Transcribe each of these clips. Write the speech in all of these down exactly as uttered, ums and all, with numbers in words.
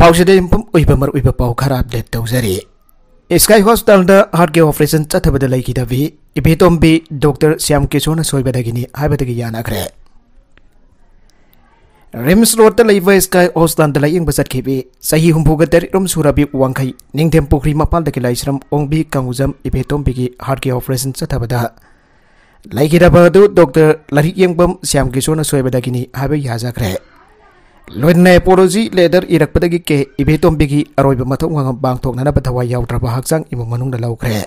ꯄꯥꯎꯁꯤꯗ ꯌꯨꯝꯐꯝ ꯑꯣꯏꯕ ꯃꯔꯨꯑꯣꯏꯕ ꯄꯥꯎ ꯈꯔ ꯑꯞꯗꯦꯠ ꯇꯧꯖꯔꯤ꯫ ꯏꯁꯀꯥꯏ ꯍꯣꯁꯄꯤꯇꯥꯜꯗ ꯍꯥꯔꯠꯀꯤ ꯑꯣꯄꯔꯦꯁꯟ ꯆꯠꯊꯕꯗ ꯂꯩꯈꯤꯗꯕꯤ ꯏꯕꯦꯇꯣꯝꯕꯤ ꯗꯣꯛꯇꯔ ꯁ꯭ꯌꯥꯝ ꯀꯤꯁꯣꯔꯅ ꯁꯣꯏꯕꯗꯒꯤꯅꯤ ꯍꯥꯏꯕꯗꯒꯤ ꯌꯥꯅꯈ꯭ꯔꯦ꯫ ꯔꯤꯝꯁ ꯔꯣꯗꯇ ꯂꯩꯕ ꯏꯁꯀꯥꯏ ꯍꯣꯁꯄꯤꯇꯥꯜꯗ ꯂꯥꯌꯦꯡꯕ ꯆꯠꯈꯤꯕꯤ ꯆꯍꯤ ꯍꯨꯝꯐꯨꯒ ꯇꯔꯦꯠ ꯔꯣꯝ ꯁꯨꯔꯕꯤ ꯋꯥꯡꯈꯩ ꯅꯤꯡꯊꯦꯝ ꯄꯨꯈ꯭ꯔꯤ ꯃꯄꯥꯜꯗꯒꯤ ꯂꯥꯏꯁ꯭ꯔꯝ ꯑꯣꯡꯕꯤ ꯀꯥꯡꯖꯝ ꯏꯕꯦꯇꯣꯝꯕꯤꯒꯤ ꯍꯥꯔꯠꯀꯤ ꯑꯣꯄꯔꯦꯁꯟ ꯆꯠꯊꯕꯗ ꯂꯩꯈꯤꯗꯕ ꯑꯗꯨ ꯗꯣꯛꯇꯔ ꯂꯥꯏꯔꯤꯛ ꯌꯦꯡꯕꯝ ꯁ꯭ꯌꯥꯝ ꯀꯤꯁꯣꯔꯅ ꯁꯣꯏꯕꯗꯒꯤꯅꯤ ꯍꯥꯏꯕ ꯌꯥꯖꯈ꯭ꯔꯦ꯫ ꯂꯣꯏꯅꯅ ꯑꯦꯄꯣꯂꯣꯖꯤ ꯂꯦꯇꯔ ꯏꯔꯛꯄꯗꯒꯤ ꯀꯦ ꯏꯕꯦꯇꯣꯝꯕꯤꯒꯤ ꯑꯔꯣꯏꯕ ꯃꯊꯧ ꯃꯉꯝ ꯄꯥꯡꯊꯣꯛꯅꯅꯕ ꯊꯋꯥꯏ ꯌꯥꯎꯗ꯭ꯔꯕ ꯍꯛꯆꯥꯡ ꯏꯃꯨꯡ ꯃꯅꯨꯡꯅ ꯂꯧꯈ꯭ꯔꯦ꯫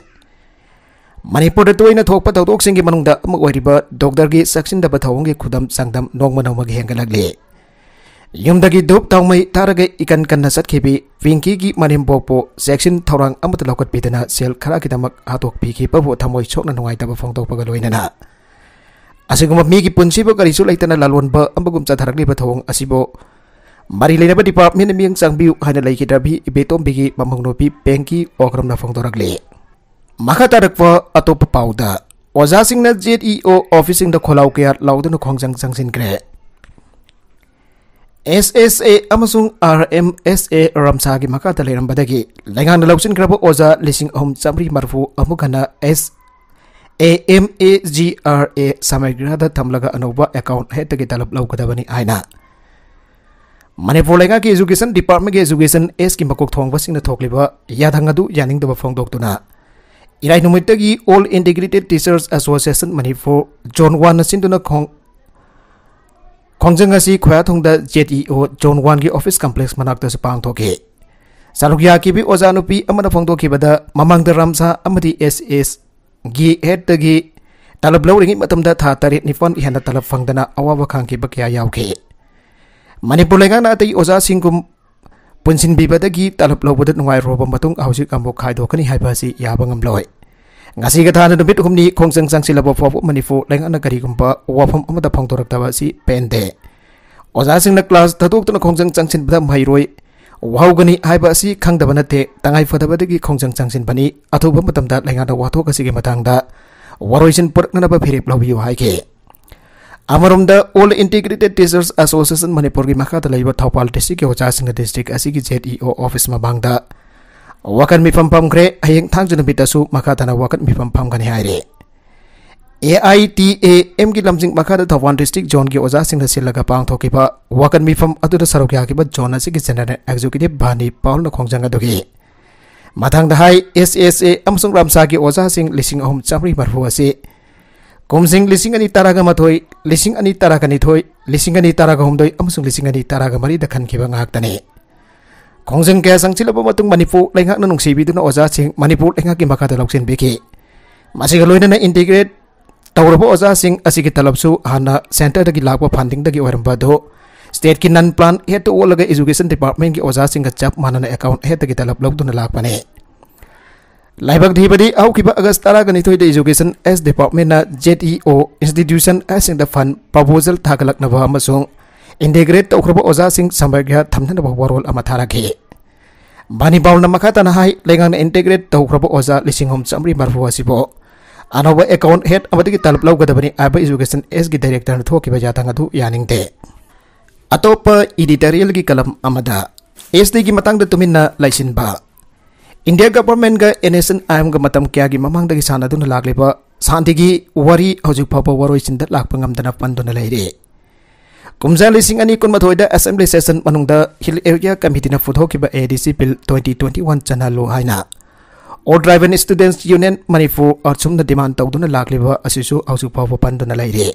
ꯃꯅꯤꯄꯨꯔꯗ ꯇꯣꯏꯅ ꯊꯣꯛꯄ ꯊꯧꯗꯣꯛꯁꯤꯡꯒꯤ ꯃꯅꯨꯡꯗ ꯑꯃ ꯑꯣꯏꯔꯤꯕ ꯗꯣꯛꯇꯔꯒꯤ ꯆꯦꯛꯁꯤꯟꯗꯕ ꯊꯧꯑꯣꯡꯒꯤ ꯈꯨꯗꯝ ꯆꯥꯡꯗꯝ ꯅꯣꯡꯃ ꯅꯣꯡꯃꯒꯤ ꯍꯦꯟꯒꯠꯂꯛꯂꯤ꯫ ꯌꯨꯝꯗꯒꯤ ꯙꯨꯞ ꯊꯥꯎꯃꯩ ꯊꯥꯔꯒ ꯏꯀꯟ ꯀꯟꯅ ꯆꯠꯈꯤꯕꯤ ꯄꯤꯡꯀꯤꯒꯤ ꯃꯅꯦꯝꯕꯣꯛꯄꯨ ꯆꯦꯛꯁꯤꯟ ꯊꯧꯔꯥꯡ ꯑꯃꯠꯇ ꯂꯧꯈꯠꯄꯤꯗꯅ ꯁꯦꯜ ꯈꯔꯒꯤꯗꯃꯛ ꯍꯥꯠꯇꯣꯛꯄꯤꯈꯤꯕꯕꯨ ꯊꯃꯣꯏ ꯁꯣꯛꯅ ꯅꯨꯡꯉꯥꯏꯇꯕ ꯐꯣꯡꯗꯣꯛꯄꯒ ꯂꯣꯏꯅꯅ ꯑꯁꯤꯒꯨꯝꯕ ꯃꯤꯒꯤ ꯄꯨꯟꯁꯤꯕꯨ ꯀꯔꯤꯁꯨ ꯂꯩꯇꯅ ꯂꯥꯂꯣꯟꯕ ꯑꯃꯒꯨꯝ ꯆꯠꯊꯔꯛꯂꯤꯕ ꯊꯧꯑꯣꯡ ꯑꯁꯤꯕꯨ ꯃꯔꯤ ꯂꯩꯅꯕ ꯗꯤꯄꯥꯔꯠꯃꯦꯟꯅ ꯃꯤꯠꯌꯦꯡ ꯆꯪꯕꯤꯌꯨ ꯍꯥꯏꯅ ꯂꯩꯈꯤꯗ꯭ꯔꯕꯤ ꯏꯕꯦꯇꯣꯝꯕꯤꯒꯤ ꯃꯃꯧ ꯅꯨꯄꯤ ꯄꯦꯡꯀꯤ ꯑꯣꯀ꯭ꯔꯝꯅ ꯐꯣꯡꯗꯣꯔꯛꯂꯤ꯫ ꯃꯈꯥ ꯇꯥꯔꯛꯄ ꯑꯇꯣꯞꯄ ꯄꯥꯎꯗ, ꯑꯣꯖꯥꯁꯤꯡꯅ ꯖꯦꯠ ꯏ ꯑꯣ ꯑꯣꯐꯤꯁꯁꯤꯡꯗ ꯈꯣꯜꯂꯥꯎ ꯀꯌꯥ ꯂꯥꯎꯗꯨꯅ ꯈꯣꯡꯖꯪ ꯆꯪꯁꯤꯟꯈ꯭ꯔꯦ꯫ ꯑꯦꯁ ꯑꯦꯁ ꯑꯦ ꯑꯃꯁꯨꯡ ꯑꯥꯔ ꯑꯦꯝ ꯑꯦꯁ ꯑꯦ ꯔꯝꯁꯥꯒꯤ ꯃꯈꯥꯗ ꯂꯩꯔꯝꯕꯗꯒꯤ ꯂꯩꯉꯥꯛꯅ ꯂꯧꯁꯤꯟꯈ꯭ꯔꯕ ꯑꯣꯖꯥ ꯂꯤꯁꯤꯡ ꯑꯍꯨꯝ ꯆꯥꯃꯔꯤ ꯃꯔꯤꯐꯨ ꯑꯃꯨꯛ ꯍꯟꯅ S A M A G R A ꯁꯃꯒ꯭ꯔꯗ ꯊꯝꯂꯒ ꯑꯅꯧꯕ ꯑꯦꯀꯥꯎꯟ ꯍꯦꯛꯇꯒꯤ ꯇꯂꯕ ꯂꯧꯒꯗꯕꯅꯤ ꯍꯥꯏꯅ ꯃꯅꯤꯄꯨꯔ ꯂꯩꯉꯥꯛꯀꯤ ꯏꯖꯨꯀꯦꯁꯟ ꯗꯤꯄꯥꯔꯠꯃꯦꯟꯒꯤ ꯏꯖꯨꯀꯦꯁꯟ ꯑꯦꯁꯀꯤ ꯃꯀꯣꯛ ꯊꯣꯡꯕꯁꯤꯡꯅ ꯊꯣꯛꯂꯤꯕ ꯌꯥꯊꯪ ꯑꯗꯨ ꯌꯥꯅꯤꯡꯗꯕ ꯐꯣꯡꯗꯣꯛꯇꯨꯅ ꯏꯔꯥꯏ ꯅꯨꯃꯤꯠꯇꯒꯤ all integrated teachers association Manipur zone ꯋꯥꯟꯅ ꯁꯤꯟꯗꯨꯅ ꯈꯣꯡ-, ꯈꯣꯡꯖꯪ ꯑꯁꯤ ꯈꯣꯌꯥꯊꯣꯡꯗ ꯖꯦꯠ ꯏ ꯑꯣ ꯖꯣꯟ ꯋꯥꯟꯒꯤ ꯑꯣꯐꯤꯁ ꯀꯝꯄ꯭ꯂꯦꯛꯁ ꯃꯅꯥꯛꯇꯁꯨ ꯄꯥꯡꯊꯣꯛꯈꯤ꯫ ꯁꯔꯨꯛ ꯌꯥꯈꯤꯕꯤ ꯑꯣꯖꯥ ꯅꯨꯄꯤ ꯑꯃꯅ ꯐꯣꯡꯗꯣꯛꯈꯤꯕꯗ, ꯃꯃꯥꯡꯗ ꯔꯥꯝꯁꯥ ꯑꯃꯗꯤ ꯑꯦꯁ ꯑꯦꯁ ꯒꯤ ꯍꯦꯠꯇꯒꯤ ꯇꯂꯕ ꯂꯧꯔꯤꯉꯩ ꯃꯇꯝꯗ ꯊꯥ ꯇꯔꯦꯠ ꯅꯤꯄꯥꯜ ꯍꯦꯟꯅ ꯇꯂꯕ ꯐꯪꯗꯅ ꯑꯋꯥꯕ ꯈꯥꯡꯈꯤꯕ ꯀꯌꯥ ꯌꯥꯎꯈꯤ꯫ ꯃꯅꯤꯄꯨꯔ ꯂꯩꯉꯥꯛꯅ ꯑꯇꯩ ꯑꯣꯖꯥꯁꯤꯡꯒꯨꯝ ꯄꯨꯟꯁꯤꯟꯕꯤꯕꯗꯒꯤ ꯇꯂꯕ ꯂꯧꯕꯗ ꯅꯨꯡꯉꯥꯏꯔꯨꯔꯕ ꯃꯇꯨꯡ ꯍꯧꯖꯤꯛ ꯑꯃꯨꯛ ꯈꯥꯏꯗꯣꯛꯀꯅꯤ ꯍꯥꯏꯕ ꯑꯁꯤ ꯌꯥꯕ ꯉꯝꯂꯣꯏ꯫ ꯉꯁꯤꯒ ꯊꯥꯅ ꯅꯨꯃꯤꯠ ꯍꯨꯝꯅꯤ ꯈꯣꯡꯖꯪ ꯆꯪꯁꯤꯜꯂꯕ ꯐꯥꯎꯕ ꯃꯅꯤꯄꯨꯔ ꯂꯩꯉꯥꯛꯅ ꯀꯔꯤꯒꯨꯝꯕ ꯋꯥꯐꯝ ꯑꯃꯠꯇ ꯐꯣꯡꯗꯣꯔꯛꯇꯕ ꯑꯁꯤ ꯄꯦꯟꯗꯦ꯫ ꯑꯣꯖꯥꯁꯤꯡꯅ ꯀ꯭ꯂꯥꯁ ꯊꯥꯗꯣꯛꯇꯨꯅ ꯈꯣꯡꯖꯪ ꯆꯪꯁꯤꯟꯕꯗ ꯃꯍꯩꯔꯣꯏ ꯋꯥꯍꯧꯒꯅꯤ ꯍꯥꯏꯕ ꯑꯁꯤ ꯈꯪꯗꯕ ꯅꯠꯇꯦ꯫ ꯇꯉꯥꯏ ꯐꯗꯕꯗꯒꯤ ꯈꯣꯡꯖꯪ ꯆꯪꯁꯤꯟꯕꯅꯤ꯫ ꯑꯊꯨꯕ ꯃꯇꯝꯗ ꯂꯩꯉꯥꯛꯅ ꯋꯥꯊꯣꯛ ꯑꯁꯤꯒꯤ ꯃꯇꯥꯡꯗ ꯋꯥꯔꯣꯏꯁꯤꯟ ꯄꯨꯔꯛꯅꯅꯕ ꯐꯤꯔꯦꯞ ꯂꯧꯕꯤꯌꯨ ꯍꯥꯏꯈꯤ꯫ ꯑꯃꯔꯣꯝꯗ, All Integrated Teachers Association ꯃꯅꯤꯄꯨꯔꯒꯤ ꯃꯈꯥꯗ ꯂꯩꯕ ꯊꯧꯕꯥꯜ district ꯀꯤ ꯑꯣꯖꯥꯁꯤꯡꯅ district ꯑꯁꯤꯒꯤ Z E O office ꯃꯃꯥꯡꯗ ꯋꯥꯀꯠ ꯃꯤꯐꯝ ꯐꯝꯈ꯭ꯔꯦ꯫ ꯍꯌꯦꯡ ꯊꯥꯡꯖ ꯅꯨꯃꯤꯠꯇꯁꯨ ꯃꯈꯥ ꯇꯥꯅ ꯋꯥꯀꯠ ꯃꯤꯐꯝ ꯐꯝꯒꯅꯤ ꯍꯥꯏꯔꯤ꯫ A I T A M ꯒꯤ ꯂꯝꯖꯤꯡ ꯃꯈꯥꯗ ꯊꯧꯕꯥꯜ district zone ꯒꯤ ꯑꯣꯖꯥꯁꯤꯡꯅ ꯁꯤꯜꯂꯒ ꯄꯥꯡꯊꯣꯛꯈꯤꯕ ꯋꯥꯀꯠ ꯃꯤꯐꯝ ꯑꯗꯨꯗ ꯁꯔꯨꯛ ꯌꯥꯈꯤꯕ zone ꯑꯁꯤꯒꯤ general executive ꯚꯥꯅꯤ ꯄꯥꯎꯜꯅ ꯈꯣꯡꯖꯪ ꯑꯗꯨꯒꯤ ꯃꯊꯪꯗ ꯍꯥꯏ, S S A ꯑꯃꯁꯨꯡ ꯔꯥꯝꯁꯥꯒꯤ ꯑꯣꯖꯥꯁꯤꯡ ꯂꯤꯁꯤꯡ ꯑꯍꯨꯝ ꯆꯥꯃꯔꯤ ꯃꯔꯐꯨ ꯑꯁꯤ ꯀꯨꯝꯁꯤꯡ ꯂꯤꯁꯤꯡ ꯑꯅꯤ ꯇꯔꯥꯃꯥꯊꯣꯏ, ꯂꯤꯁꯤꯡ ꯑꯅꯤ ꯇꯔꯥꯅꯤꯊꯣꯏ, ꯂꯤꯁꯤꯡ ꯑꯅꯤ ꯇꯔꯥꯍꯨꯝꯗꯣꯏ ꯑꯃꯁꯨꯡ ꯂꯤꯁꯤꯡ ꯑꯅꯤ ꯇꯔꯥꯃꯔꯤꯗ ꯈꯟꯈꯤꯕ ꯉꯥꯛꯇꯅꯤ꯫ ꯈꯣꯡꯖꯪ ꯀꯌꯥ ꯆꯪꯁꯤꯜꯂꯕ ꯃꯇꯨꯡ ꯃꯅꯤꯄꯨꯔ ꯂꯩꯉꯥꯛꯅ ꯅꯨꯡꯁꯤꯕꯤꯗꯨꯅ ꯑꯣꯖꯥꯁꯤꯡ ꯃꯅꯤꯄꯨꯔ ꯂꯩꯉꯥꯛꯀꯤ ꯃꯈꯥꯗ ꯂꯧꯁꯤꯟꯕꯤꯈꯤ꯫ ꯃꯁꯤꯒ ꯂꯣꯏꯅꯅ integrate ꯇꯧꯔꯕ ꯑꯣꯖꯥꯁꯤꯡ ꯑꯁꯤꯒꯤ ꯇꯂꯕꯁꯨ ꯍꯥꯟꯅ centre ꯗꯒꯤ ꯂꯥꯛꯄ funding ꯗꯒꯤ ꯑꯣꯏꯔꯝꯕ ꯑꯗꯨ state ꯀꯤ non plan head ꯇ ꯑꯣꯜꯂꯒ education department ꯀꯤ ꯑꯣꯖꯥꯁꯤꯡꯒ ꯆꯞ ꯃꯥꯟꯅꯅ account head ꯇꯒꯤ ꯇꯂꯕ ꯂꯧꯗꯨꯅ ꯂꯥꯛꯄꯅꯤ꯫ ꯂꯥꯏꯕꯛ ꯊꯤꯕꯗꯤ, ꯍꯧꯈꯤꯕ August ꯇꯔꯥꯅꯤꯊꯣꯏꯗ education S department ꯅ Z E O institution ꯁꯤꯡꯗ fund proposal ꯊꯥꯒꯠꯂꯛꯅꯕ ꯑꯃꯁꯨꯡ integrate ꯇꯧꯈ꯭ꯔꯕ ꯑꯣꯖꯥꯁꯤꯡ ꯁꯃꯒ꯭ꯌꯥ ꯊꯝꯅꯅꯕ ꯋꯥꯔꯣꯜ ꯑꯃ ꯊꯥꯔꯛꯈꯤ꯫ ꯚꯥꯅꯤ ꯄꯥꯎꯜꯅ ꯃꯈꯥ ꯇꯥꯅ ꯍꯥꯏ, ꯂꯩꯉꯥꯛꯅ integrate ꯇꯧꯈ꯭ꯔꯕ ꯑꯣꯖꯥ ꯂꯤꯁꯤꯡ ꯑꯍꯨꯝ ꯆꯥꯃꯔꯤ ꯃꯔꯐꯨ ꯑꯁꯤꯕꯨ ꯑꯅꯧꯕ account head ꯑꯃꯗꯒꯤ ꯇꯂꯕ ꯂꯧꯒꯗꯕꯅꯤ ꯍꯥꯏꯕ education S ꯒꯤ director ꯅ ꯊꯣꯛꯈꯤꯕ ꯌꯥꯊꯪ ꯑꯗꯨ ꯌꯥꯅꯤꯡꯗꯦ꯫ ꯑꯇꯣꯞꯄ editorial ꯒꯤ column ꯑꯃꯗ, S T ꯒꯤ ꯃꯇꯥꯡꯗ ꯇꯨꯃꯤꯟꯅ ꯂꯩꯁꯤꯟꯕ꯫ India government ꯒ N S C N I M ꯒ ꯃꯇꯝ ꯀꯌꯥꯒꯤ ꯃꯃꯥꯡꯗꯒꯤ ꯁꯥꯟꯅꯗꯨꯅ ꯂꯥꯛꯂꯤꯕ ꯁꯥꯟꯇꯤꯒꯤ ꯋꯥꯔꯤ ꯍꯧꯖꯤꯛ ꯐꯥꯎꯕ ꯋꯥꯔꯣꯏꯁꯤꯟꯗ ꯂꯥꯛꯄ ꯉꯝꯗꯅ ꯄꯟꯗꯨꯅ ꯂꯩꯔꯤ꯫ ꯀꯨꯝꯖꯥ ꯂꯤꯁꯤꯡ ꯑꯅꯤ ꯀꯨꯟꯃꯥꯊꯣꯏꯗ assembly session ꯃꯅꯨꯡꯗ Hill Area Committee ꯅ ꯄꯨꯊꯣꯛꯈꯤꯕ A D C bill twenty twenty-one ꯆꯟꯍꯜꯂꯨ ꯍꯥꯏꯅ All Tribal Students Union Manipur, ARSUM ꯅ demand ꯇꯧꯗꯨꯅ ꯂꯥꯛꯂꯤꯕ ꯑꯁꯤꯁꯨ ꯍꯧꯖꯤꯛ ꯐꯥꯎꯕ ꯄꯟꯗꯨꯅ ꯂꯩꯔꯤ꯫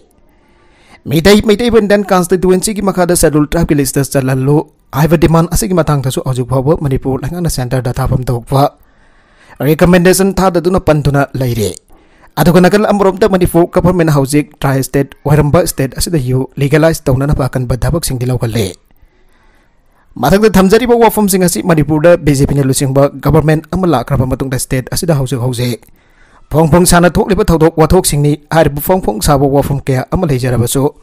ꯃꯤꯇꯩ, ꯃꯩꯇꯩ Indian constituency ꯒꯤ ꯃꯈꯥꯗ schedule tribe ꯀꯤ list ꯇ ꯆꯜꯍꯜꯂꯨ ꯍꯥꯏꯕ demand ꯑꯁꯤꯒꯤ ꯃꯇꯥꯡꯗꯁꯨ ꯍꯧꯖꯤꯛ ꯐꯥꯎꯕ ꯃꯅꯤꯄꯨꯔ ꯂꯩꯉꯥꯛꯅ centre ꯗ ꯊꯥꯐꯝ ꯊꯣꯛꯄ recommendation ꯊꯥꯗꯗꯨꯅ ꯄꯟꯗꯨꯅ ꯂꯩꯔꯤ꯫ ꯑꯗꯨꯒ ꯅꯥꯀꯜ ꯑꯃꯔꯣꯝꯗ ꯃꯅꯤꯄꯨꯔ government ꯍꯧꯖꯤꯛ tri state ꯑꯣꯏꯔꯝꯕ state ꯑꯁꯤꯗ ꯌꯨ legalize ꯇꯧꯅꯅꯕ ꯑꯀꯟꯕ ꯊꯕꯛꯁꯤꯡꯗꯤ ꯂꯧꯈꯠꯂꯦ꯫ ꯃꯊꯛꯇ ꯊꯝꯖꯔꯤꯕ ꯋꯥꯐꯝꯁꯤꯡ ꯑꯁꯤ ꯃꯅꯤꯄꯨꯔꯗ B J P ꯅ ꯂꯨꯆꯤꯡꯕ government ꯑꯃ ꯂꯥꯛꯈ꯭ꯔꯕ ꯃꯇꯨꯡꯗ state ꯑꯁꯤꯗ ꯍꯧꯖꯤꯛ ꯍꯧꯖꯤꯛ ꯐꯣꯡ ꯐꯣꯡ ꯁꯥꯅ ꯊꯣꯛꯂꯤꯕ ꯊꯧꯗꯣꯛ ꯋꯥꯊꯣꯛꯁꯤꯡꯅꯤ꯫ ꯍꯥꯏꯔꯤꯕ ꯐꯣꯡ ꯐꯣꯡ ꯁꯥꯕ ꯋꯥꯐꯝ ꯀꯌꯥ ꯑꯃ ꯂꯩꯖꯔꯕꯁꯨ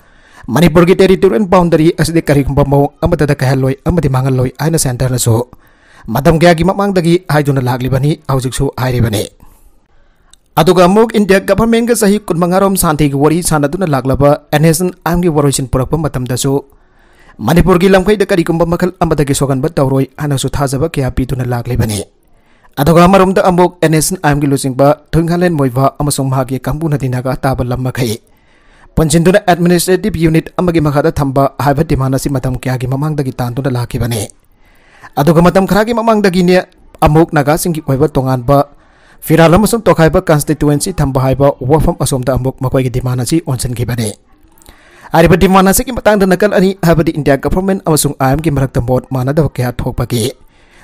ꯃꯅꯤꯄꯨꯔꯒꯤ territorial boundary ꯑꯁꯤꯗꯤ ꯀꯔꯤꯒꯨꯝꯕ ꯃꯑꯣꯡ ꯑꯃꯠꯇꯗ ꯀꯥꯏꯍꯜꯂꯣꯏ ꯑꯃꯗꯤ ꯃꯥꯡꯍꯜꯂꯣꯏ ꯍꯥꯏꯅ centre ꯅꯁꯨ ꯃꯇꯝ ꯀꯌꯥꯒꯤ ꯃꯃꯥꯡꯗꯒꯤ ꯍꯥꯏꯗꯨꯅ ꯂꯥꯛꯂꯤꯕꯅꯤ, ꯍꯧꯖꯤꯛꯁꯨ ꯍꯥꯏꯔꯤꯕꯅꯤ꯫ ꯑꯗꯨꯒ ꯑꯃꯨꯛ ꯏꯟꯗꯤꯌꯥ ꯒꯚꯔꯟꯃꯦꯟꯒ ꯆꯍꯤ ꯀꯨꯟꯃꯉꯥꯔꯣꯝ ꯁꯥꯟꯇꯤꯒꯤ ꯋꯥꯔꯤ ꯁꯥꯟꯅꯗꯨꯅ ꯂꯥꯛꯂꯕ ꯑꯦꯟ ꯑꯦꯁ ꯑꯦꯟ ꯑꯥꯏ ꯑꯦꯝꯒꯤ ꯋꯥꯔꯣꯏꯁꯤꯟ ꯄꯨꯔꯛꯄ ꯃꯇꯝꯗꯁꯨ ꯃꯅꯤꯄꯨꯔꯒꯤ ꯂꯝꯈꯩꯗ ꯀꯔꯤꯒꯨꯝꯕ ꯃꯈꯜ ꯑꯃꯗꯒꯤ ꯁꯣꯛꯍꯟꯕ ꯇꯧꯔꯣꯏ ꯍꯥꯏꯅꯁꯨ ꯊꯥꯖꯕ ꯀꯌꯥ ꯄꯤꯗꯨꯅ ꯂꯥꯛꯂꯤꯕꯅꯤ꯫ ꯑꯗꯨꯒ ꯑꯃꯔꯣꯝꯗ ꯑꯃꯨꯛ ꯑꯦꯟ ꯑꯦꯁ ꯑꯦꯟ ꯑꯥꯏ ꯑꯦꯝꯒꯤ ꯂꯨꯆꯤꯡꯕ ꯊꯣꯏꯉꯥꯂꯦꯟ ꯃꯣꯏꯕ ꯑꯃꯁꯨꯡ ꯃꯍꯥꯛꯀꯤ ꯀꯥꯡꯕꯨꯅꯗꯤ ꯅꯥꯒꯥ ꯇꯥꯕ ꯂꯝ ꯃꯈꯩ ꯄꯨꯟꯁꯤꯟꯗꯨꯅ ꯑꯦꯗꯃꯤꯅꯤꯁꯇ꯭ꯔꯦꯇꯤꯚ ꯌꯨꯅꯤꯠ ꯑꯃꯒꯤ ꯃꯈꯥꯗ ꯊꯝꯕ ꯍꯥꯏꯕ ꯗꯤꯃꯥꯟ ꯑꯁꯤ ꯃꯇꯝ ꯀꯌꯥꯒꯤ ꯃꯃꯥꯡꯗꯒꯤ ꯇꯥꯟꯗꯨꯅ ꯂꯥꯛꯈꯤꯕꯅꯤ꯫ ꯑꯗꯨꯒ ꯃꯇꯝ ꯈꯔꯒꯤ ꯃꯃꯥꯡꯗꯒꯤꯅꯦ ꯑꯃꯨꯛ ꯅꯥꯒꯥꯁꯤꯡꯒꯤ ꯑꯣꯏꯕ ꯇꯣꯉꯥꯟꯕ ꯐꯤꯔꯥꯜ ꯑꯃꯁꯨꯡ ꯇꯣꯈꯥꯏꯕ ꯀꯟꯁꯇꯤꯇꯨꯋꯦꯟꯁꯤ ꯊꯝꯕ ꯍꯥꯏꯕ ꯋꯥꯐꯝ ꯑꯁꯣꯝꯗ ꯑꯃꯨꯛ ꯃꯈꯣꯏꯒꯤ ꯗꯤꯃꯥꯟ ꯑꯁꯤ ꯑꯣꯟꯁꯤꯟꯈꯤꯕꯅꯤ꯫ ꯍꯥꯏꯔꯤꯕ ꯗꯤꯃꯥꯟ ꯑꯁꯤꯒꯤ ꯃꯇꯥꯡꯗ ꯅꯥꯀꯜ ꯑꯅꯤ, ꯍꯥꯏꯕꯗꯤ ꯏꯟꯗꯤꯌꯥ ꯒꯚꯔꯟꯃꯦꯟꯠ ꯑꯃꯁꯨꯡ ꯑꯥꯏ ꯑꯦꯝꯒꯤ ꯃꯔꯛꯇ ꯃꯣꯠ ꯃꯥꯟꯅꯗꯕ ꯀꯌꯥ ꯊꯣꯛꯄꯒꯤ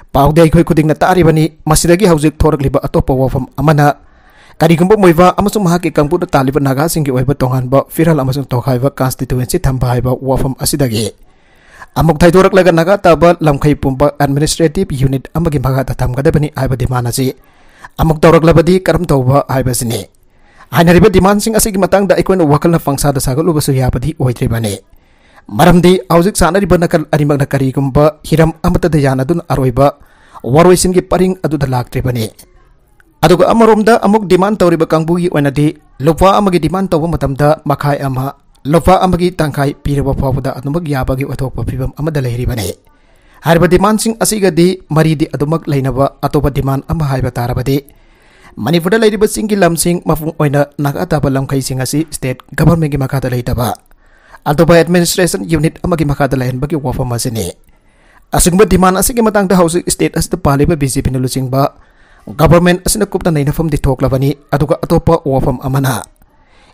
ꯄꯥꯎꯗꯤ ꯑꯩꯈꯣꯏ ꯈꯨꯗꯤꯡꯅ ꯇꯥꯔꯤꯕꯅꯤ꯫ ꯃꯁꯤꯗꯒꯤ ꯍꯧꯖꯤꯛ ꯊꯣꯔꯛꯂꯤꯕ ꯑꯇꯣꯞꯄ ꯋꯥꯐꯝ ꯑꯃꯅ, ꯀꯔꯤꯒꯨꯝꯕ ꯃꯣꯏꯕꯥ ꯑꯃꯁꯨꯡ ꯃꯍꯥꯛꯀꯤ ꯀꯥꯡꯕꯨꯅ ꯇꯥꯜꯂꯤꯕ ꯅꯥꯒꯥꯁꯤꯡꯒꯤ ꯑꯣꯏꯕ ꯇꯣꯉꯥꯟꯕ ꯐꯤꯔꯥꯜ ꯑꯃꯁꯨꯡ ꯇꯣꯈꯥꯏꯕ ꯀꯟꯁꯇꯤꯇꯨꯋꯦꯟꯁꯤ ꯊꯝꯕ ꯍꯥꯏꯕ ꯋꯥꯐꯝ ꯑꯁꯤꯗꯒꯤ ꯑꯃꯨꯛ ꯊꯩꯗꯣꯔꯛꯂꯒ ꯅꯥꯒꯥ ꯇꯥꯕ ꯂꯝꯈꯩ ꯄꯨꯝꯕ ꯑꯦꯗꯃꯤꯅꯤꯁꯇ꯭ꯔꯦꯇꯤꯚ ꯌꯨꯅꯤꯠ ꯑꯃꯒꯤ ꯃꯈꯥꯗ ꯊꯝꯒꯗꯕꯅꯤ ꯍꯥꯏꯕ ꯗꯤꯃꯥꯟ ꯑꯁꯤ ꯑꯃꯨꯛ ꯇꯧꯔꯛꯂꯕꯗꯤ ꯀꯔꯝ ꯇꯧꯕ ꯍꯥꯏꯕꯁꯤꯅꯤ꯫ ꯍꯥꯏꯅꯔꯤꯕ ꯗꯤꯃꯥꯟꯁꯤꯡ ꯑꯁꯤꯒꯤ ꯃꯇꯥꯡꯗ ꯑꯩꯈꯣꯏꯅ ꯋꯥꯈꯜꯅ ꯄꯪꯁꯥꯗ ꯁꯥꯒꯠꯂꯨꯕꯁꯨ ꯌꯥꯕꯗꯤ ꯑꯣꯏꯗ꯭ꯔꯤꯕꯅꯤ꯫ ꯃꯔꯝꯗꯤ ꯍꯧꯖꯤꯛ ꯁꯥꯟꯅꯔꯤꯕ ꯅꯥꯀꯜ ꯑꯅꯤꯃꯛꯅ ꯀꯔꯤꯒꯨꯝꯕ ꯍꯤꯔꯝ ꯑꯃꯠꯇꯗ ꯌꯥꯅꯗꯨꯅ ꯑꯔꯣꯏꯕ ꯋꯥꯔꯣꯏꯁꯤꯟꯒꯤ ꯄꯔꯤꯡ ꯑꯗꯨꯗ ꯂꯥꯛꯇ꯭ꯔꯤꯕꯅꯤ꯫ ꯑꯗꯨꯒ ꯑꯃꯔꯣꯝꯗ ꯑꯃꯨꯛ ꯗꯤꯃꯥꯟ ꯇꯧꯔꯤꯕ ꯀꯥꯡꯕꯨꯒꯤ ꯑꯣꯏꯅꯗꯤ ꯂꯨꯄꯥ ꯑꯃꯒꯤ ꯗꯤꯃꯥꯟ ꯇꯧꯕ ꯃꯇꯝꯗ ꯃꯈꯥꯏ ꯑꯃ, ꯂꯨꯄꯥ ꯑꯃꯒꯤ ꯇꯪꯈꯥꯏ ꯄꯤꯔꯕ ꯐꯥꯎꯕꯗ ꯑꯗꯨꯃꯛ ꯌꯥꯕꯒꯤ ꯑꯣꯏꯊꯣꯛꯄ ꯐꯤꯕꯝ ꯑꯃꯗ ꯂꯩꯔꯤꯕꯅꯤ꯫ ꯍꯥꯏꯔꯤꯕ ꯗꯤꯃꯥꯟꯁꯤꯡ ꯑꯁꯤꯒꯗꯤ ꯃꯔꯤꯗꯤ ꯑꯗꯨꯃꯛ ꯂꯩꯅꯕ ꯑꯇꯣꯞꯄ ꯗꯤꯃꯥꯟ ꯑꯃ ꯍꯥꯏꯕ ꯇꯥꯔꯕꯗꯤ, ꯃꯅꯤꯄꯨꯔꯗ ꯂꯩꯔꯤꯕ ꯆꯤꯡꯒꯤ ꯂꯝꯁꯤꯡ, ꯃꯄꯨꯡ ꯑꯣꯏꯅ ꯅꯥꯒꯥ ꯇꯥꯕ ꯂꯝꯈꯩꯁꯤꯡ ꯑꯁꯤ ꯁ꯭ꯇꯦꯠ ꯒꯚꯔꯟꯃꯦꯟꯠꯀꯤ ꯃꯈꯥꯗ ꯂꯩꯇꯕ, ꯑꯇꯣꯞꯄ ꯑꯦꯗꯃꯤꯅꯤꯁꯇ꯭ꯔꯦꯁꯟ ꯌꯨꯅꯤꯠ ꯑꯃꯒꯤ ꯃꯈꯥꯗ ꯂꯩꯍꯟꯕꯒꯤ ꯋꯥꯐꯝ ꯑꯁꯤꯅꯤ꯫ ꯑꯁꯤꯒꯨꯝꯕ ꯗꯤꯃꯥꯟ ꯑꯁꯤꯒꯤ ꯃꯇꯥꯡꯗ ꯍꯧꯖꯤꯛ ꯁ꯭ꯇꯦꯠ ꯑꯁꯤꯗ ꯄꯥꯜꯂꯤꯕ ꯕꯤ ꯖꯦ ꯄꯤꯅ ꯂꯨꯆꯤꯡꯕ ꯒꯚꯔꯟꯃꯦꯟꯠ ꯑꯁꯤꯅ ꯀꯨꯞꯅ ꯅꯩꯅꯐꯝꯗꯤ ꯊꯣꯛꯂꯕꯅꯤ꯫ ꯑꯗꯨꯒ ꯑꯇꯣꯞꯄ ꯋꯥꯐꯝ ꯑꯃꯅ,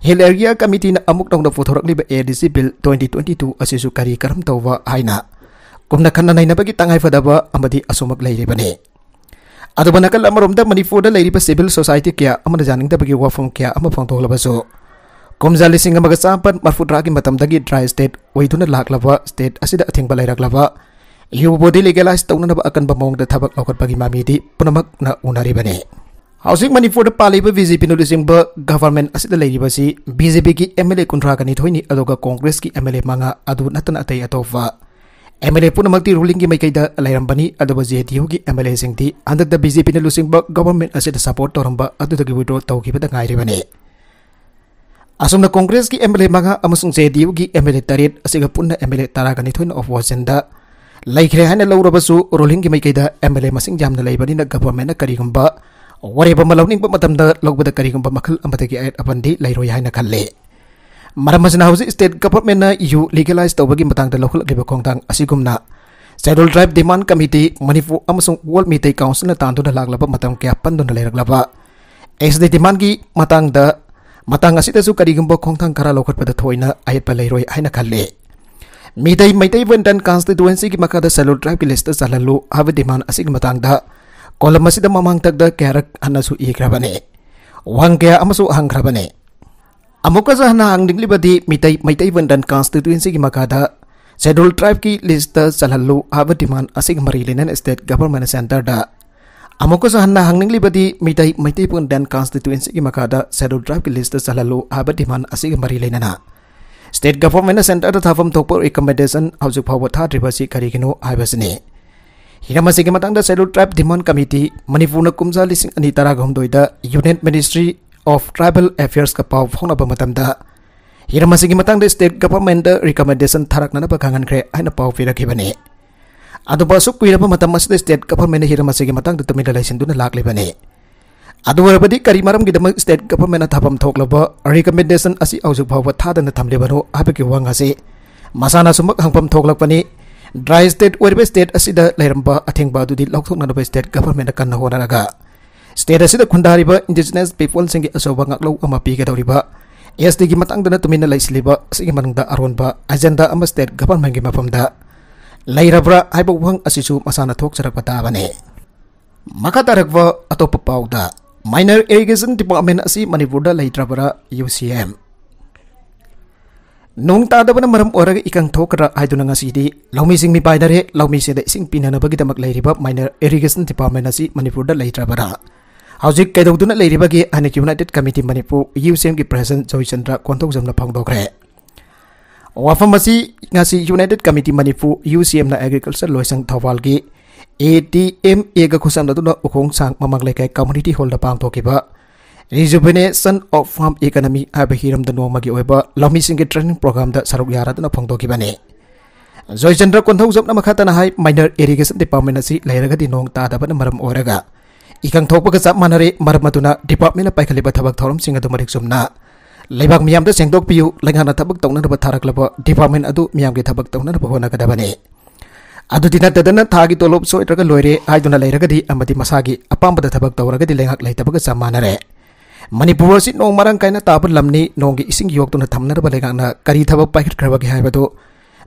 ꯍꯤꯜ ꯑꯦꯔꯤꯌꯥ ꯀꯃꯤꯇꯤꯅ ꯑꯃꯨꯛ ꯅꯧꯅ ꯄꯨꯊꯣꯔꯛꯂꯤꯕ ꯑꯦ ꯗꯤ ꯁꯤ ꯕꯤꯜ ꯇ꯭ꯋꯦꯟꯇꯤ ꯇ꯭ꯋꯦꯟꯇꯤ ꯇꯨ ꯑꯁꯤꯁꯨ ꯀꯔꯤ ꯀꯔꯝ ꯇꯧꯕ ꯍꯥꯏꯅ ꯀꯨꯞꯅ ꯈꯟꯅ ꯅꯩꯅꯕꯒꯤ ꯇꯉꯥꯏꯐꯗꯕ ꯑꯃꯗꯤ ꯑꯁꯨꯃꯛ ꯂꯩꯔꯤꯕꯅꯤ꯫ ꯑꯗꯨꯒ ꯅꯥꯀꯜ ꯑꯃꯔꯣꯝꯗ ꯃꯅꯤꯄꯨꯔꯗ ꯂꯩꯔꯤꯕ ꯁꯤꯚꯤꯜ ꯁꯣꯁꯥꯏꯇꯤ ꯀꯌꯥ ꯑꯃꯅ ꯌꯥꯅꯤꯡꯗꯕꯒꯤ ꯋꯥꯐꯝ ꯀꯌꯥ ꯑꯃ ꯐꯣꯡꯗꯣꯛꯂꯕꯁꯨ, ꯀꯨꯝꯖꯥ ꯂꯤꯁꯤꯡ ꯑꯃꯒ ꯆꯥꯃꯥꯄꯟ ꯃꯔꯐꯨꯇꯔꯥꯒꯤ ꯃꯇꯝꯗꯒꯤ ꯗ꯭ꯔꯥꯏ ꯁ꯭ꯇꯦꯠ ꯑꯣꯏꯗꯨꯅ ꯂꯥꯛꯂꯕ ꯁ꯭ꯇꯦꯠ ꯑꯁꯤꯗ ꯑꯊꯤꯡꯕ ꯂꯩꯔꯛꯂꯕ ꯌꯨ ꯕꯣꯗꯤ ꯂꯤꯒꯦꯂꯥꯏꯖ ꯇꯧꯅꯅꯕ ꯑꯀꯟꯕ ꯃꯑꯣꯡꯗ ꯊꯕꯛ ꯂꯧꯈꯠꯄꯒꯤ ꯃꯃꯤꯗꯤ ꯄꯨꯝꯅꯃꯛꯅ ꯎꯅꯔꯤꯕꯅꯤ꯫ ꯍꯧꯖꯤꯛ ꯃꯅꯤꯄꯨꯔꯗ ꯄꯥꯜꯂꯤꯕ ꯕꯤ ꯖꯦ ꯄꯤꯅ ꯂꯨꯆꯤꯡꯕ ꯒꯚꯔꯟꯃꯦꯟꯠ ꯑꯁꯤꯗ ꯂꯩꯔꯤꯕꯁꯤ ꯕꯤ ꯖꯦ ꯄꯤꯒꯤ ꯑꯦꯝ ꯑꯦꯜ ꯑꯦ ꯀꯨꯟꯊ꯭ꯔꯥꯒ ꯅꯤꯊꯣꯏꯅꯤ, ꯑꯗꯨꯒ ꯀꯣꯡꯒ꯭ꯔꯦꯁꯀꯤ ꯑꯦꯝ ꯑꯦꯜ ꯑꯦ ꯃꯉꯥ ꯑꯗꯨ ꯅꯠꯇꯅ ꯑꯇꯩ ꯑꯇꯣꯞꯄ ꯑꯦꯝ ꯑꯦꯜ ꯑꯦ ꯄꯨꯝꯅꯃꯛꯇꯤ ꯔꯨꯂꯤꯡꯒꯤ ꯃꯥꯏꯀꯩꯗ ꯂꯩꯔꯝꯕꯅꯤ, ꯑꯗꯨꯕꯨ ꯖꯦ ꯗꯤ ꯌꯨꯒꯤ ꯑꯦꯝ ꯑꯦꯜ ꯑꯦꯁꯤꯡꯗꯤ ꯍꯟꯗꯛꯇ ꯕꯤ ꯖꯦ ꯄꯤꯅ ꯂꯨꯆꯤꯡꯕ ꯒꯣꯚꯔꯟꯃꯦꯟꯠ ꯑꯁꯤꯗ ꯁꯄꯣꯔꯠ ꯇꯧꯔꯝꯕ ꯑꯗꯨꯗꯒꯤ ꯋꯤꯗ꯭ꯔꯣ ꯇꯧꯈꯤꯕꯗ ꯉꯥꯏꯔꯤꯕꯅꯤ꯫ ꯑꯁꯨꯝꯅ ꯀꯣꯡꯒ꯭ꯔꯦꯁꯀꯤ ꯑꯦꯝ ꯑꯦꯜ ꯑꯦ ꯃꯉꯥ ꯑꯃꯁꯨꯡ ꯖꯦ ꯗꯤ ꯌꯨꯒꯤ ꯑꯦꯝ ꯑꯦꯜ ꯑꯦ ꯇꯔꯦꯠ ꯑꯁꯤꯒ ꯄꯨꯟꯅ ꯑꯦꯝ ꯑꯦꯜ ꯑꯦ ꯇꯔꯥꯒ ꯅꯤꯊꯣꯏꯅ ꯑꯣꯄꯣꯖꯤꯁꯟꯗ ꯂꯩꯈ꯭ꯔꯦ ꯍꯥꯏꯅ ꯂꯧꯔꯕꯁꯨ, ꯔꯨꯂꯤꯡꯒꯤ ꯃꯥꯏꯀꯩꯗ ꯑꯦꯝ ꯑꯦꯜ ꯑꯦ ꯃꯁꯤꯡ ꯌꯥꯝꯅ ꯂꯩꯕꯅꯤꯅ ꯒꯣꯚꯔꯟꯃꯦꯟꯠꯅ ꯀꯔꯤꯒꯨꯝꯕ ꯋꯥꯔꯦꯞ ꯑꯃ ꯂꯧꯅꯤꯡꯕ ꯃꯇꯝꯗ ꯂꯧꯕꯗ ꯀꯔꯤꯒꯨꯝꯕ ꯃꯈꯜ ꯑꯃꯗꯒꯤ ꯑꯌꯦꯠ ꯑꯄꯟꯗꯤ ꯂꯩꯔꯣꯏ ꯍꯥꯏꯅ ꯈꯜꯂꯤ꯫ ꯃꯔꯝ ꯑꯁꯤꯅ ꯍꯧꯖꯤꯛ ꯁ꯭ꯇꯦꯠ ꯒꯣꯚꯔꯟꯃꯦꯟꯠꯅ ꯌꯨ ꯂꯤꯒꯦꯂꯥꯏꯖ ꯇꯧꯕꯒꯤ ꯃꯇꯥꯡꯗ ꯂꯧꯈꯠꯂꯛꯂꯤꯕ ꯈꯣꯡꯊꯥꯡ ꯑꯁꯤꯒꯨꯝꯅ ꯁꯦꯗ꯭ꯌꯨꯜ ꯇ꯭ꯔꯥꯏꯕ ꯗꯤꯃꯥꯟꯗ ꯀꯃꯤꯇꯤ, ꯃꯅꯤꯄꯨꯔ ꯑꯃꯁꯨꯡ ꯋꯥꯔꯜꯗ ꯃꯤꯇꯩ ꯀꯥꯎꯟꯁꯤꯜꯅ ꯇꯥꯟꯗꯨꯅ ꯂꯥꯛꯂꯕ ꯃꯇꯝ ꯀꯌꯥ ꯄꯟꯗꯨꯅ ꯂꯩꯔꯛꯂꯕ ꯑꯦꯁ ꯇꯤ ꯗꯤꯃꯥꯟꯗꯒꯤ ꯃꯇꯥꯡꯗ, ꯃꯇꯥꯡ ꯑꯁꯤꯗꯁꯨ ꯀꯔꯤꯒꯨꯝꯕ ꯈꯣꯡꯊꯥꯡ ꯈꯔ ꯂꯧꯈꯠꯄꯗ ꯊꯣꯏꯅ ꯑꯌꯦꯠꯄ ꯂꯩꯔꯣꯏ ꯍꯥꯏꯅ ꯈꯜꯂꯤ꯫ ꯃꯤꯇꯩ, ꯃꯩꯇꯩ ꯋꯨꯃꯦꯟ ꯀꯟꯁꯇꯤꯇ꯭ꯋꯦꯟꯁꯤꯒꯤ ꯃꯈꯥꯗ ꯁꯦꯗ꯭ꯌꯨꯜ ꯇ꯭ꯔꯥꯏꯕꯀꯤ ꯂꯤꯁꯇ ꯆꯜꯍꯜꯂꯨ ꯍꯥꯏꯕ ꯗꯤꯃꯥꯟꯗ ꯑꯁꯤꯒꯤ ꯃꯇꯥꯡꯗ ꯀꯣꯂꯝ ꯑꯁꯤꯗ ꯃꯃꯥꯡꯊꯛꯇ ꯀꯌꯥꯔꯛ ꯍꯟꯅꯁꯨ ꯏꯈ꯭ꯔꯕꯅꯤ, ꯋꯥꯍꯪ ꯀꯌꯥ ꯑꯃꯁꯨ ꯍꯪꯈ꯭ꯔꯕꯅꯤ꯫ ꯑꯃꯨꯛꯀꯁꯨ ꯍꯟꯅ ꯍꯪꯅꯤꯡꯂꯤꯕꯗꯤ, ꯃꯤꯇꯩ, ꯃꯩꯇꯩ ꯋꯨꯃꯦꯟ ꯀꯟꯁꯇꯤꯇ꯭ꯋꯦꯟꯁꯤꯒꯤ ꯃꯈꯥꯗ ꯁꯦꯗ꯭ꯌꯨꯜ ꯇ꯭ꯔꯥꯏꯕꯀꯤ ꯂꯤꯁꯇ ꯆꯜꯍꯜꯂꯨ ꯍꯥꯏꯕ ꯗꯤꯃꯥꯟꯗ ꯑꯁꯤꯒ ꯃꯔꯤ ꯂꯩꯅꯅ ꯁ꯭ꯇꯦꯠ ꯒꯣꯚꯔꯟꯃꯦꯟꯠꯅ ꯁꯦꯟꯇꯔꯗ ꯑꯃꯨꯛꯀꯁꯨ ꯍꯟꯅ ꯍꯪꯅꯤꯡꯂꯤꯕꯗꯤ, ꯃꯤꯇꯩ, ꯃꯩꯇꯩ ꯋꯨꯃꯦꯟ ꯀꯟꯁꯇꯤꯇ꯭ꯋꯦꯟꯁꯤꯒꯤ ꯃꯈꯥꯗ ꯁꯦꯗ꯭ꯌꯨꯜ ꯇ꯭ꯔꯥꯏꯕꯀꯤ ꯂꯤꯁꯇ ꯆꯜꯍꯜꯂꯨ ꯍꯥꯏꯕ ꯗꯤꯃꯥꯟꯗ ꯑꯁꯤꯒ ꯃꯔꯤ ꯂꯩꯅꯅ ꯁ꯭ꯇꯦꯠ ꯒꯣꯚꯔꯟꯃꯦꯟꯠꯅ ꯁꯦꯟꯇꯔꯗ ꯊꯥꯐꯝ ꯊꯣꯛꯄ ꯔꯤꯀꯃꯦꯟꯗꯦꯁꯟ ꯍꯧꯖꯤꯛ ꯐꯥꯎꯕ ꯊꯥꯗ꯭ꯔꯤꯕ ꯑꯁꯤ ꯀꯔꯤꯒꯤꯅꯣ ꯍꯥꯏꯕꯁꯤꯅꯤ꯫ ꯍꯤꯔꯝ ꯑꯁꯤꯒꯤ ꯃꯇꯥꯡꯗ ꯁꯦꯗ꯭ꯌꯨꯜ ꯇ꯭ꯔꯥꯏꯕ ꯗꯤꯃꯥꯟꯗ ꯀꯃꯤꯇꯤ, ꯃꯅꯤꯄꯨꯔꯅ ꯀꯨꯝꯖꯥ ꯂꯤꯁꯤꯡ ꯑꯅꯤ ꯇꯔꯥꯒ ꯍꯨꯝꯗꯣꯏꯗ Union Ministry of Tribal Affairsꯀ ꯄꯥꯎ ꯐꯥꯎꯅꯕ ꯃꯇꯝꯗ ꯍꯤꯔꯝ ꯑꯁꯤꯒꯤ ꯃꯇꯥꯡꯗ ꯁ꯭ꯇꯦꯠ ꯒꯣꯚꯔꯟꯃꯦꯟꯠꯇ ꯔꯤꯀꯃꯦꯟꯗꯦꯁꯟ ꯊꯥꯔꯛꯅꯅꯕ ꯈꯪꯍꯟꯈ꯭ꯔꯦ ꯍꯥꯏꯅ ꯄꯥꯎ ꯄꯤꯔꯛꯈꯤꯕꯅꯤ꯫ ꯑꯗꯨꯕꯨ ꯑꯁꯨꯛ ꯀꯨꯏꯔꯕ ꯃꯇꯝ ꯑꯁꯤꯗ ꯁ꯭ꯇꯦꯠ ꯒꯣꯚꯔꯟꯃꯦꯟꯠꯅ ꯍꯤꯔꯝ ꯑꯁꯤꯒꯤ ꯃꯇꯥꯡꯗ ꯇꯨꯃꯤꯟꯅ ꯂꯩꯁꯤꯟꯗꯨꯅ ꯂꯥꯛꯂꯤꯕꯅꯤ꯫ ꯑꯗꯨ ꯑꯣꯏꯔꯕꯗꯤ ꯀꯔꯤ ꯃꯔꯝꯒꯤꯗꯃꯛ ꯁ꯭ꯇꯦꯠ ꯒꯣꯚꯔꯟꯃꯦꯟꯠꯅ ꯊꯥꯐꯝ ꯊꯣꯛꯂꯕ ꯔꯤꯀꯃꯦꯟꯗꯦꯁꯟ ꯑꯁꯤ ꯍꯧꯖꯤꯛ ꯐꯥꯎꯕ ꯊꯥꯗꯅ ꯊꯝꯂꯤꯕꯅꯣ ꯍꯥꯏꯕꯒꯤ ꯋꯥꯍꯪ ꯑꯁꯤ ꯃꯁꯥꯅ ꯑꯁꯨꯃꯛ ꯍꯪꯐꯝ ꯊꯣꯛꯂꯛꯄꯅꯤ꯫ ꯗ꯭ꯔꯥꯏ ꯁ꯭ꯇꯦꯠ ꯑꯣꯏꯔꯤꯕ ꯁ꯭ꯇꯦꯠ ꯑꯁꯤꯗ ꯂꯩꯔꯝꯕ ꯑꯊꯤꯡꯕ ꯑꯗꯨꯗꯤ ꯂꯧꯊꯣꯛꯅꯅꯕ ꯁ꯭ꯇꯦꯠ ꯒꯣꯚꯔꯟꯃꯦꯟꯠꯅ ꯀꯟꯅ ꯍꯣꯠꯅꯔꯒ ꯁ꯭ꯇꯦꯠ ꯑꯁꯤꯗ ꯈꯨꯟꯗꯥꯔꯤꯕ ꯏꯟꯗꯤꯖꯤꯅꯁ ꯄꯤꯄꯜꯁꯤꯡꯒꯤ ꯑꯆꯧꯕ ꯉꯥꯛꯂꯧ ꯑꯃ ꯄꯤꯒꯗꯧꯔꯤꯕ ꯑꯦꯁ ꯇꯤꯒꯤ ꯃꯇꯥꯡꯗꯅ ꯇꯨꯃꯤꯟꯅ ꯂꯩꯁꯤꯜꯂꯤꯕ ꯑꯁꯤꯒꯤ ꯃꯅꯨꯡꯗ ꯑꯔꯣꯟꯕ ꯑꯦꯖꯦꯟꯗꯥ ꯑꯃ ꯁ꯭ꯇꯦꯠ ꯒꯣꯚꯔꯟꯃꯦꯟꯠꯀꯤ ꯃꯐꯝꯗ ꯂꯩꯔꯕ꯭ꯔꯥ ꯍꯥꯏꯕ ꯋꯥꯍꯪ ꯑꯁꯤꯁꯨ ꯃꯁꯥꯅ ꯊꯣꯛꯆꯔꯛꯄ ꯇꯥꯕꯅꯤ꯫ ꯃꯈꯥ ꯇꯥꯔꯛꯄ ꯑꯇꯣꯞꯄ ꯄꯥꯎꯗ, ꯃꯥꯏꯅꯔ ꯏꯔꯤꯒꯦꯁꯟ ꯗꯤꯄꯥꯔꯠꯃꯦꯟꯠ ꯑꯁꯤ ꯃꯅꯤꯄꯨꯔꯗ ꯂꯩꯇ꯭ꯔꯕꯔꯥ? ꯌꯨ ꯁꯤ ꯑꯦꯝ꯫ ꯅꯣꯡ ꯇꯥꯗꯕꯅ ꯃꯔꯝ ꯑꯣꯏꯔꯒ ꯏꯀꯪ ꯊꯣꯛꯀꯗ꯭ꯔꯥ ꯍꯥꯏꯗꯨꯅ ꯉꯁꯤꯗꯤ ꯂꯧꯃꯤꯁꯤꯡ ꯃꯤꯄꯥꯏꯅꯔꯦ꯫ ꯂꯧꯃꯤꯁꯤꯡꯗ ꯏꯁꯤꯡ ꯄꯤꯅꯅꯕꯒꯤꯗꯃꯛ ꯂꯩꯔꯤꯕ ꯃꯥꯏꯅꯔ ꯏꯔꯤꯒꯦꯁꯟ ꯗꯤꯄꯥꯔꯠꯃꯦꯟꯠ ꯑꯁꯤ ꯃꯅꯤꯄꯨꯔꯗ ꯂꯩꯇ꯭ꯔꯕꯔꯥ? ꯍꯧꯖꯤꯛ ꯀꯩꯗꯧꯗꯨꯅ ꯂꯩꯔꯤꯕꯒꯦ ꯍꯥꯏꯅ ꯌꯨꯅꯥꯏꯇꯦꯗ ꯀꯃꯤꯇꯤ ꯃꯅꯤꯄꯨꯔ, ꯌꯨ ꯁꯤ ꯑꯦꯝꯒꯤ ꯄ꯭ꯔꯦꯁꯤꯗꯦꯟꯠ ꯖꯣꯏꯆꯟꯗ꯭ꯔ ꯀꯣꯟꯊꯧꯖꯝꯅ ꯐꯣꯡꯗꯣꯛꯈ꯭ꯔꯦ꯫ ꯋꯥꯐꯝ ꯑꯁꯤ ꯉꯁꯤ United Committee Manipur, UCM ꯅ Agriculture ꯂꯣꯏꯁꯪ ꯊꯧꯕꯥꯜꯒꯤ ATMA ꯒ ꯈꯨꯠꯁꯝꯅꯗꯨꯅ ꯎꯈꯣꯡ ꯁꯥꯡ ꯃꯃꯥꯡ ꯂꯩꯀꯥꯏ Community Hall ꯗ ꯄꯥꯡꯊꯣꯛꯈꯤꯕ Rejuvenation of Farm Economy ꯍꯥꯏꯕ ꯍꯤꯔꯝꯗ ꯅꯣꯡꯃꯒꯤ ꯑꯣꯏꯕ ꯂꯧꯃꯤꯁꯤꯡꯒꯤ training program ꯗ ꯁꯔꯨꯛ ꯌꯥꯔꯗꯨꯅ ꯐꯣꯡꯗꯣꯛꯈꯤꯕꯅꯤ꯫ ꯖꯣꯏꯆꯟꯗ꯭ꯔ ꯀꯣꯟꯊꯧꯖꯝꯅ ꯃꯈꯥ ꯇꯥꯅ ꯍꯥꯏ, Minor Irrigation Department ꯑꯁꯤ ꯂꯩꯔꯒꯗꯤ ꯅꯣꯡ ꯇꯥꯗꯕꯅ ꯃꯔꯝ ꯑꯣꯏꯔꯒ ꯏꯀꯪ ꯊꯣꯛꯄꯒ ꯆꯞ ꯃꯥꯟꯅꯔꯦ꯫ ꯃꯔꯝ ꯑꯗꯨꯅ department ꯅ ꯄꯥꯏꯈꯠꯂꯤꯕ ꯊꯕꯛ ꯊꯧꯔꯝꯁꯤꯡ ꯑꯗꯨ ꯃꯔꯤꯛ ꯆꯨꯝꯅ ꯂꯩꯕꯥꯛ ꯃꯤꯌꯥꯝꯗ ꯁꯦꯡꯗꯣꯛꯄꯤꯌꯨ꯫ ꯂꯩꯉꯥꯛꯅ ꯊꯕꯛ ꯇꯧꯅꯅꯕ ꯊꯥꯔꯛꯂꯕ department ꯑꯗꯨ ꯃꯤꯌꯥꯝꯒꯤ ꯊꯕꯛ ꯇꯧꯅꯅꯕ ꯍꯣꯠꯅꯒꯗꯕꯅꯤ꯫ ꯑꯗꯨꯗꯤ ꯅꯠꯇꯗꯅ ꯊꯥꯒꯤ ꯇꯣꯂꯣꯞ ꯁꯣꯏꯗ꯭ꯔꯒ ꯂꯣꯏꯔꯦ ꯍꯥꯏꯗꯨꯅ ꯂꯩꯔꯒꯗꯤ ꯑꯃꯗꯤ ꯃꯁꯥꯒꯤ ꯑꯄꯥꯝꯕꯗ ꯊꯕꯛ ꯇꯧꯔꯒꯗꯤ ꯂꯩꯉꯥꯛ ꯂꯩꯇꯕꯒ ꯆꯞ ꯃꯥꯟꯅꯔꯦ꯫ ꯃꯅꯤꯄꯨꯔ ꯑꯁꯤ ꯅꯣꯡ ꯃꯔꯥꯡ ꯀꯥꯏꯅ ꯇꯥꯕ ꯂꯝꯅꯤ꯫ ꯅꯣꯡꯒꯤ ꯏꯁꯤꯡ ꯌꯣꯛꯇꯨꯅ ꯊꯝꯅꯅꯕ ꯂꯩꯉꯥꯛꯅ ꯀꯔꯤ ꯊꯕꯛ ꯄꯥꯏꯈꯠꯈ꯭ꯔꯕꯒꯦ ꯍꯥꯏꯕꯗꯨ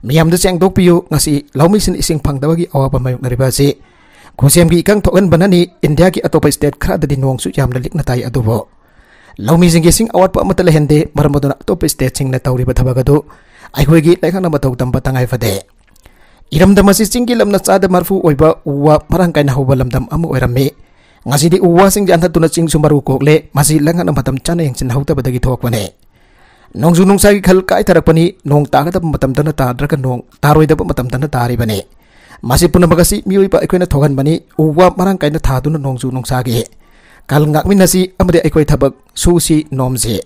ꯃꯤꯌꯥꯝꯗ ꯁꯦꯡꯗꯣꯛꯄꯤꯌꯨ꯫ ꯉꯁꯤ ꯂꯧꯃꯤꯁꯤꯡꯅ ꯏꯁꯤꯡ ꯐꯪꯗꯕꯒꯤ ꯑꯋꯥꯕ ꯃꯥꯌꯣꯛꯅꯔꯤꯕ ꯑꯁꯤ ꯈꯨꯠꯁꯦꯝꯒꯤ ꯏꯀꯪ ꯊꯣꯛꯍꯟꯕꯅꯅꯤ꯫ ꯏꯟꯗꯤꯌꯥꯒꯤ ꯑꯇꯣꯞꯄ state ꯈꯔꯗꯗꯤ ꯅꯣꯡꯁꯨ ꯌꯥꯝꯅ ꯂꯤꯛꯅ ꯇꯥꯏ, ꯑꯗꯨꯕꯨ ꯂꯧꯃꯤꯁꯤꯡꯒꯤ ꯏꯁꯤꯡ ꯑꯋꯥꯠꯄ ꯑꯃꯠꯇ ꯂꯩꯍꯟꯗꯦ꯫ ꯃꯔꯝ ꯑꯗꯨꯅ ꯑꯇꯣꯞꯄ state ꯁꯤꯡꯅ ꯇꯧꯔꯤꯕ ꯊꯕꯛ ꯑꯗꯨ ꯑꯩꯈꯣꯏꯒꯤ ꯂꯩꯉꯥꯛꯅ ꯃꯇꯧ ꯇꯝꯕ ꯇꯉꯥꯏ ꯐꯗꯦ꯫ ꯏꯔꯝꯗꯝ ꯑꯁꯤ ꯆꯤꯡꯒꯤ ꯂꯝꯅ ꯆꯥꯗ ꯃꯔꯐꯨ ꯑꯣꯏꯕ ꯎ ꯋꯥ ꯃꯔꯥꯡ ꯀꯥꯏꯅ ꯍꯧꯕ ꯂꯝꯗꯝ ꯑꯃ ꯑꯣꯏꯔꯝꯃꯤ꯫ ꯉꯁꯤꯗꯤ ꯎ ꯋꯥꯁꯤꯡ ꯌꯥꯟꯊꯠꯇꯨꯅ ꯆꯤꯡꯁꯨ ꯃꯔꯨ ꯀꯣꯛꯂꯦ꯫ ꯃꯁꯤ ꯂꯩꯉꯥꯛꯅ ꯃꯇꯝ ꯆꯥꯅ ꯌꯦꯡꯁꯤꯟꯍꯧꯗꯕꯗꯒꯤ ꯊꯣꯛꯄꯅꯤ꯫ ꯅꯣꯡꯖꯨ ꯅꯨꯡꯁꯥꯒꯤ ꯈꯜ ꯀꯥꯏꯊꯔꯛꯄꯅꯤ꯫ ꯅꯣꯡ ꯇꯥꯒꯗꯕ ꯃꯇꯝꯗꯅ ꯇꯥꯗ꯭ꯔꯒ ꯅꯣꯡ ꯇꯥꯔꯣꯏꯗꯕ ꯃꯇꯝꯗꯅ ꯇꯥꯔꯤꯕꯅꯤ꯫ ꯃꯁꯤ ꯄꯨꯝꯅꯃꯛ ꯑꯁꯤ ꯃꯤꯑꯣꯏꯕ ꯑꯩꯈꯣꯏꯅ ꯊꯣꯛꯍꯟꯕꯅꯤ꯫ ꯎ ꯋꯥ ꯃꯔꯥꯡ ꯀꯥꯏꯅ ꯊꯥꯗꯨꯅ ꯅꯣꯡꯖꯨ ꯅꯨꯡꯁꯥꯒꯤ ꯈꯜ ꯉꯥꯛꯃꯤꯟꯅꯁꯤ ꯑꯃꯗꯤ ꯑꯩꯈꯣꯏ ꯊꯕꯛ ꯁꯨꯁꯤ ꯅꯣꯝꯁꯤ꯫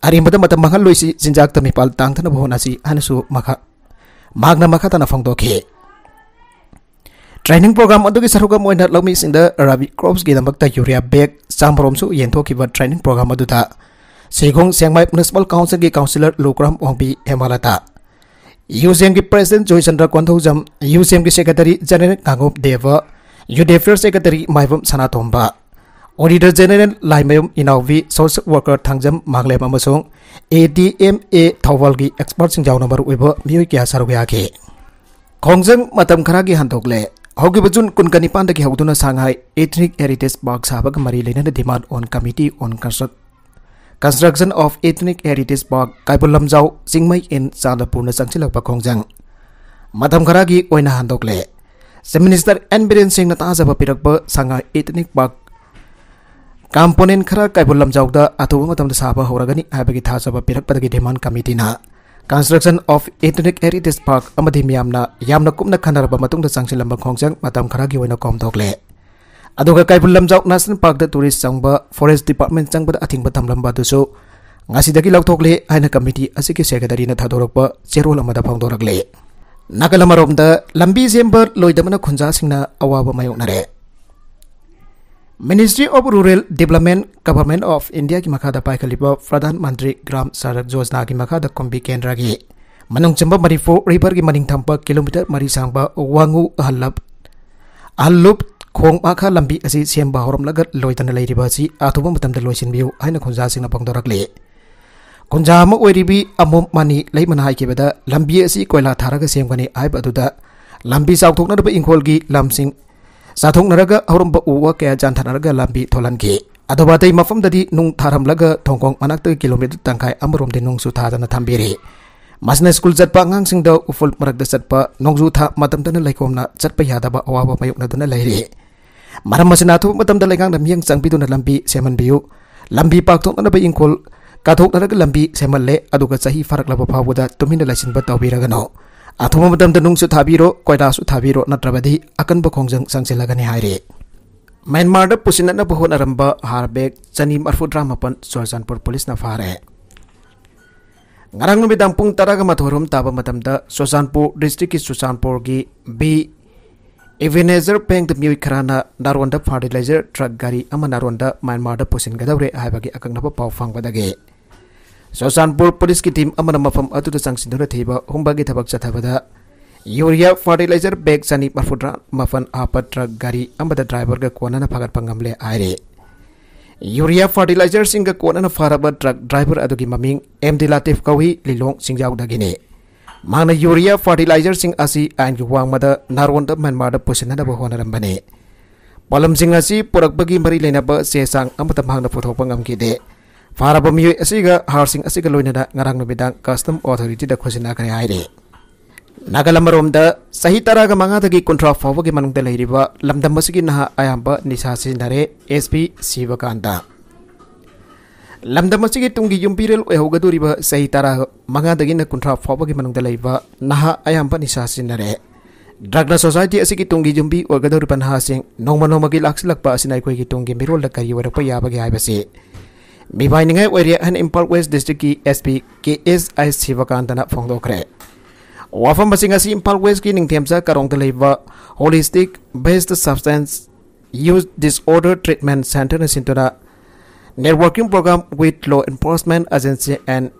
ꯑꯔꯦꯝꯕꯗ ꯃꯇꯝ ꯃꯥꯡꯍꯜꯂꯣꯏꯁꯤ꯫ ꯆꯤꯟꯖꯥꯛꯇ ꯃꯤꯄꯥꯜ ꯇꯥꯡꯗꯅꯕ ꯍꯣꯠꯅꯁꯤ ꯍꯥꯏꯅꯁꯨ ꯃꯈꯥ, ꯃꯍꯥꯛꯅ ꯃꯈꯥ ꯇꯥꯅ ꯐꯣꯡꯗꯣꯛꯈꯤ꯫ Training program ꯑꯗꯨꯒꯤ ꯁꯔꯨꯛ ꯑꯃ ꯑꯣꯏꯅ ꯂꯧꯃꯤꯁꯤꯡꯗ Rabi crops ꯀꯤꯗꯃꯛꯇ urea bag ꯆꯥꯝꯃꯔꯣꯝꯁꯨ ꯌꯦꯟꯊꯣꯛꯈꯤꯕ training program ꯑꯗꯨꯗ ꯁꯤꯒꯣꯡ ꯁꯦꯡꯃꯥꯏ Municipal Council ꯒꯤ Councillor ꯂꯨꯀ꯭ꯔꯥꯝ ꯑꯣꯡꯕꯤ ꯍꯦꯃꯥꯂꯇꯥ, UCM ꯒꯤ President ꯖꯣꯏꯆꯟꯗ꯭ꯔ ꯀꯣꯟꯊꯧꯖꯝ, UCM ꯒꯤ Secretary General ꯉꯥꯉꯣꯝ ꯗꯦꯕ, Youth Affairs Secretary ꯃꯥꯏꯕꯝ ꯁꯅꯥꯇꯣꯝꯕ, Auditor General Laimayum ꯏꯅꯥꯎꯕꯤ, social worker Thangjam ꯃꯥꯡꯂꯦꯝ ꯑꯃꯁꯨꯡ ATMA ꯊꯧꯕꯥꯜꯒꯤ expert ꯁꯤꯡ ꯌꯥꯎꯅ ꯃꯔꯨꯑꯣꯏꯕ ꯃꯤꯑꯣꯏ ꯀꯌꯥ ꯁꯔꯨꯛ ꯌꯥꯈꯤ꯫ ꯈꯣꯡꯖꯪ ꯃꯇꯝ ꯈꯔꯒꯤ ꯍꯟꯗꯣꯛꯂꯦ꯫ ꯍꯧꯈꯤꯕ June ꯀꯨꯟꯅꯤꯄꯥꯟꯗꯒꯤ ꯍꯧꯗꯨꯅ ꯁꯉꯥꯏ Ethnic Heritage Park ꯁꯥꯕꯒ ꯃꯔꯤ ꯂꯩꯅꯅ Demand on Committee on Construct-, Construction of Ethnic Heritage Park Keibul Lamjao ꯆꯤꯡꯃꯩ in ꯆꯥꯟꯗꯄꯨꯔꯅ ꯆꯪꯁꯤꯜꯂꯛꯄ ꯈꯣꯡꯖꯪ ꯃꯇꯝ ꯈꯔꯒꯤ ꯑꯣꯏꯅ ꯍꯟꯗꯣꯛꯂꯦ꯫ Chief Minister N ꯕꯤꯔꯦꯟ ꯁꯤꯡꯅ ꯊꯥꯖꯕ ꯄꯤꯔꯛꯄ ꯁꯉꯥꯏ Ethnic Park component ꯈꯔ ꯀꯩꯕꯨꯜ ꯂꯝꯖꯥꯎꯗ ꯑꯊꯨꯕ ꯃꯇꯝꯗ ꯁꯥꯕ ꯍꯧꯔꯒꯅꯤ ꯍꯥꯏꯕꯒꯤ ꯊꯥꯖꯕ ꯄꯤꯔꯛꯄꯗꯒꯤ Demand Committee-ꯅ Construction of Ethnic Heritage Park ꯑꯃꯗꯤ ꯃꯤꯌꯥꯝꯅ ꯌꯥꯝꯅ ꯀꯨꯞꯅ ꯈꯟꯅꯔꯕ ꯃꯇꯨꯡꯗ ꯆꯪꯁꯤꯜꯂꯝꯕ ꯈꯣꯡꯖꯪ ꯃꯇꯝ ꯈꯔꯒꯤ ꯑꯣꯏꯅ ꯀꯣꯝꯊꯣꯛꯂꯦ꯫ ꯑꯗꯨꯒ ꯀꯩꯕꯨꯜ ꯂꯝꯖꯥꯎ National Park ꯇ tourist ꯆꯪꯕ Forest Department ꯆꯪꯕꯗ ꯑꯊꯤꯡꯕ ꯊꯝꯂꯝꯕ ꯑꯗꯨꯁꯨ ꯉꯁꯤꯗꯒꯤ ꯂꯧꯊꯣꯛꯂꯦ ꯍꯥꯏꯅ committee ꯑꯁꯤꯒꯤ secretary ꯅ ꯊꯥꯗꯣꯔꯛꯄ ꯆꯦꯔꯣꯜ ꯑꯃꯗ ꯐꯣꯡꯗꯣꯔꯛꯂꯦ꯫ ꯅꯥꯀꯜ ꯑꯃꯔꯣꯝꯗ ꯂꯝꯕꯤ ꯁꯦꯝꯕ ꯂꯣꯏꯗꯕꯅ ꯈꯨꯟꯖꯥꯁꯤꯡꯅ ꯑꯋꯥꯕ ꯃꯥꯌꯣꯛꯅꯔꯦ꯫ Ministry of Rural Development, Government of India ꯒꯤ ꯃꯈꯥꯗ ꯄꯥꯏꯈꯠꯂꯤꯕ ꯄ꯭ꯔꯙꯥꯟ ꯃꯟꯇ꯭ꯔꯤ ꯒ꯭ꯔꯥꯝ ꯁꯗꯛ ꯌꯣꯖꯅꯥꯒꯤ ꯃꯈꯥꯗ ꯀꯨꯝꯕꯤ ꯀꯦꯟꯗ꯭ꯔꯒꯤ ꯃꯅꯨꯡ ꯆꯟꯕ ꯃꯅꯤꯄꯨꯔ river ꯒꯤ ꯃꯅꯤꯡ ꯊꯪꯕ kilometre ꯃꯔꯤ ꯁꯥꯡꯕ ꯋꯥꯉꯨ ꯑꯍꯜꯂꯞ, ꯑꯍꯜꯂꯨꯞ ꯈꯣꯡ ꯃꯈꯥ ꯂꯝꯕꯤ ꯑꯁꯤ ꯁꯦꯝꯕ ꯍꯧꯔꯝꯂꯒ ꯂꯣꯏꯗꯅ ꯂꯩꯔꯤꯕ ꯑꯁꯤ ꯑꯊꯨꯕ ꯃꯇꯝꯗ ꯂꯣꯏꯁꯤꯟꯕꯤꯌꯨ ꯍꯥꯏꯅ ꯈꯨꯟꯖꯥꯁꯤꯡꯅ ꯐꯣꯡꯗꯣꯔꯛꯂꯤ꯫ ꯈꯨꯟꯖꯥ ꯑꯃ ꯑꯣꯏꯔꯤꯕꯤ ꯑꯃꯣꯝ ꯃꯅꯤ ꯂꯩꯃꯅ ꯍꯥꯏꯈꯤꯕꯗ, ꯂꯝꯕꯤ ꯑꯁꯤ ꯀꯣꯏꯂꯥ ꯊꯥꯔꯒ ꯁꯦꯝꯒꯅꯤ ꯍꯥꯏꯕ ꯑꯗꯨꯗ ꯂꯝꯕꯤ ꯆꯥꯎꯊꯣꯛꯅꯅꯕ ꯏꯪꯈꯣꯜꯒꯤ ꯂꯝꯁꯤꯡ ꯆꯥꯊꯣꯛꯅꯔꯒ ꯍꯧꯔꯝꯕ ꯎ ꯋꯥ ꯀꯌꯥ ꯌꯥꯟꯊꯠꯅꯔꯒ ꯂꯝꯕꯤ ꯊꯣꯜꯍꯟꯈꯤ꯫ ꯑꯗꯨꯕꯨ ꯑꯇꯩ ꯃꯐꯝꯗꯗꯤ ꯅꯨꯡ ꯊꯥꯔꯝꯂꯒ ꯊꯣꯡꯈꯣꯡ ꯃꯅꯥꯛꯇꯒꯤ kilometre ꯇꯪꯈꯥꯏ ꯑꯃꯔꯣꯝꯗꯤ ꯅꯨꯡꯁꯨ ꯊꯥꯗꯅ ꯊꯝꯕꯤꯔꯤ꯫ ꯃꯁꯤꯅ ꯁ꯭ꯀꯨꯜ ꯆꯠꯄ ꯑꯉꯥꯡꯁꯤꯡꯗ ꯎꯐꯨꯜ ꯃꯔꯛꯇ ꯆꯠꯄ, ꯅꯣꯡꯖꯨ ꯊꯥ ꯃꯇꯝꯗꯅ ꯂꯩꯈꯣꯝꯅ ꯆꯠꯄ ꯌꯥꯗꯕ ꯑꯋꯥꯕ ꯃꯥꯌꯣꯛꯅꯗꯨꯅ ꯂꯩꯔꯤ꯫ ꯃꯔꯝ ꯑꯁꯤꯅ ꯑꯊꯨꯕ ꯃꯇꯝꯗ ꯂꯩꯉꯥꯛꯅ ꯃꯤꯠꯌꯦꯡ ꯆꯪꯕꯤꯗꯨꯅ ꯂꯝꯕꯤ ꯁꯦꯝꯍꯟꯕꯤꯌꯨ꯫ ꯂꯝꯕꯤ ꯄꯥꯛꯊꯣꯛꯅꯅꯕ ꯏꯪꯈꯣꯜ ꯀꯥꯊꯣꯛꯅꯔꯒ ꯂꯝꯕꯤ ꯁꯦꯝꯍꯜꯂꯦ, ꯑꯗꯨꯒ ꯆꯍꯤ ꯐꯥꯔꯛꯂꯕ ꯐꯥꯎꯕꯗ ꯇꯨꯃꯤꯟꯅ ꯂꯩꯁꯤꯟꯕ ꯇꯧꯕꯤꯔꯒꯅꯨ꯫ ꯑꯊꯨꯕ ꯃꯇꯝꯗ ꯅꯨꯡꯁꯨ ꯊꯥꯕꯤꯔꯣ, ꯀꯣꯏꯂꯥꯁꯨ ꯊꯥꯕꯤꯔꯣ, ꯅꯠꯇ꯭ꯔꯕꯗꯤ ꯑꯀꯟꯕ ꯈꯣꯡꯖꯪ ꯆꯪꯁꯤꯜꯂꯒꯅꯤ ꯍꯥꯏꯔꯤ꯫ ꯃ꯭ꯌꯥꯟꯃꯥꯔꯗ ꯄꯨꯁꯤꯟꯅꯅꯕ ꯍꯣꯠꯅꯔꯝꯕ ꯍꯥꯔ bag ꯆꯅꯤ ꯃꯔꯤꯐꯨꯇꯔꯥ ꯃꯥꯄꯟ ꯆꯨꯔꯆꯥꯟꯄꯨꯔ ꯄꯨꯂꯤꯁꯅ ꯐꯥꯔꯦ꯫ ꯉꯔꯥꯡ ꯅꯨꯃꯤꯗꯥꯡ ꯄꯨꯡ ꯇꯔꯥꯒ ꯃꯥꯊꯣꯏ ꯔꯣꯝ ꯇꯥꯕ ꯃꯇꯝꯗ ꯆꯨꯔꯆꯥꯟꯄꯨꯔ district ꯀꯤ ꯆꯨꯔꯆꯥꯟꯄꯨꯔꯒꯤ ꯕꯤ Ebenezer ꯄꯦꯡꯗ ꯃꯤꯑꯣꯏ ꯈꯔꯅ ꯅꯥꯔꯣꯟꯗ fertilizer truck ꯒꯥꯔꯤ ꯑꯃ ꯅꯥꯔꯣꯟꯗ ꯃ꯭ꯌꯥꯟꯃꯥꯔꯗ ꯄꯨꯁꯤꯟꯒꯗꯧꯔꯦ ꯍꯥꯏꯕꯒꯤ ꯑꯀꯛꯅꯕ ꯄꯥꯎ ꯐꯪꯕꯗꯒꯤ ꯆꯨꯔꯆꯥꯟꯄꯨꯔ ꯄꯨꯂꯤꯁꯀꯤ team ꯑꯃꯅ ꯃꯐꯝ ꯑꯗꯨꯗ ꯆꯪꯁꯤꯟꯗꯨꯅ ꯊꯤꯕ ꯍꯨꯝꯕꯒꯤ ꯊꯕꯛ ꯆꯠꯊꯕꯗ urea fertilizer bag ꯆꯅꯤ ꯃꯔꯤꯐꯨꯇꯔꯥ ꯃꯥꯄꯟ ꯍꯥꯞꯄ truck ꯒꯥꯔꯤ ꯑꯃꯗ driver ꯒ ꯀꯣꯟꯅꯅ ꯐꯥꯒꯠꯄ ꯉꯝꯂꯦ ꯍꯥꯏꯔꯤ꯫ Urea fertilizer ꯁꯤꯡꯒ ꯀꯣꯟꯅꯅ ꯐꯥꯔꯕ truck driver ꯑꯗꯨꯒꯤ ꯃꯃꯤꯡ ꯑꯦꯝ ꯗꯤ ꯂꯥꯇꯤꯐ ꯀꯧꯏ, ꯂꯤꯂꯣꯡ ꯆꯤꯡꯖꯥꯎꯗꯒꯤꯅꯤ꯫ ꯃꯍꯥꯛꯅ urea fertilizer ꯁꯤꯡ ꯑꯁꯤ ꯑꯥꯏꯟꯒꯤ ꯋꯥꯡꯃꯗ ꯅꯥꯔꯣꯟꯗ ꯃ꯭ꯌꯥꯟꯃꯥꯔꯗ ꯄꯨꯁꯤꯟꯅꯅꯕ ꯍꯣꯠꯅꯔꯝꯕꯅꯤ꯫ ꯄꯣꯠꯂꯝꯁꯤꯡ ꯑꯁꯤ ꯄꯨꯔꯛꯄꯒꯤ ꯃꯔꯤ ꯂꯩꯅꯕ ꯆꯦ ꯆꯥꯡ ꯑꯃꯠꯇ ꯃꯍꯥꯛꯅ ꯄꯨꯊꯣꯛꯄ ꯉꯝꯈꯤꯗꯦ꯫ ꯐꯥꯔꯕ ꯃꯤꯑꯣꯏ ꯑꯁꯤꯒ ꯍꯥꯔꯁꯤꯡ ꯑꯁꯤꯒ ꯂꯣꯏꯅꯅ ꯉꯔꯥꯡ ꯅꯨꯃꯤꯗꯥꯡ custom authority ꯗ ꯈꯨꯠꯁꯤꯟꯅꯈ꯭ꯔꯦ ꯍꯥꯏꯔꯤ꯫ ꯅꯥꯀꯜ ꯑꯃꯔꯣꯝꯗ, ꯆꯍꯤ ꯇꯔꯥꯒ ꯃꯉꯥꯗꯒꯤ ꯀꯨꯟꯊ꯭ꯔꯥ ꯐꯥꯎꯕꯒꯤ ꯃꯅꯨꯡꯗ ꯂꯩꯔꯤꯕ ꯂꯝꯗꯝ ꯑꯁꯤꯒꯤ ꯅꯍꯥ ꯑꯌꯥꯝꯕ ꯅꯤꯁꯥ ꯁꯤꯖꯤꯟꯅꯔꯦ, ꯑꯦꯁ ꯄꯤ ꯁꯤꯕꯀꯥꯟꯇ꯫ ꯂꯝꯗꯝ ꯑꯁꯤꯒꯤ ꯇꯨꯡꯒꯤ ꯌꯨꯝꯕꯤꯔꯦꯜ ꯑꯣꯏꯍꯧꯒꯗꯧꯔꯤꯕ ꯆꯍꯤ ꯇꯔꯥ ꯃꯉꯥꯗꯒꯤꯅ ꯀꯨꯟꯊ꯭ꯔꯥ ꯐꯥꯎꯕꯒꯤ ꯃꯅꯨꯡꯗ ꯂꯩꯕ ꯅꯍꯥ ꯑꯌꯥꯝꯕ ꯅꯤꯁꯥ ꯁꯤꯖꯤꯟꯅꯔꯦ꯫ ꯗ꯭ꯔꯒꯅ ꯁꯣꯁꯥꯏꯇꯤ ꯑꯁꯤꯒꯤ ꯇꯨꯡꯒꯤ ꯌꯨꯝꯕꯤ ꯑꯣꯏꯒꯗꯧꯔꯤꯕ ꯅꯍꯥꯁꯤꯡ ꯅꯣꯡꯃ ꯅꯣꯡꯃꯒꯤ ꯂꯥꯛꯁꯤꯜꯂꯛꯄ ꯑꯁꯤꯅ ꯑꯩꯈꯣꯏꯒꯤ ꯇꯨꯡꯒꯤ ꯃꯤꯔꯣꯜꯗ ꯀꯔꯤ ꯑꯣꯏꯔꯛꯄ ꯌꯥꯕꯒꯦ ꯍꯥꯏꯕꯁꯤ ꯃꯤꯄꯥꯏꯅꯤꯡꯉꯥꯏ ꯑꯣꯏꯔꯦ ꯍꯥꯏꯅ ꯏꯝꯐꯥꯜ ꯋꯦꯁ ꯗꯤꯁꯇ꯭ꯔꯤꯛꯀꯤ SP KSI ꯁꯤꯕꯀꯥꯟꯇꯅ ꯐꯣꯡꯗꯣꯛꯈ꯭ꯔꯦ꯫ ꯋꯥꯐꯝ ꯑꯁꯤ ꯉꯁꯤ ꯏꯝꯐꯥꯜ ꯋꯦꯁꯀꯤ ꯅꯤꯡꯊꯦꯝꯆꯥ ꯀꯥꯔꯣꯡꯗ ꯂꯩꯕ Holistic Waste Substance Use Disorder Treatment Centerꯅ ꯁꯤꯟꯗꯨꯅ Networking Program with Law Enforcement Agency and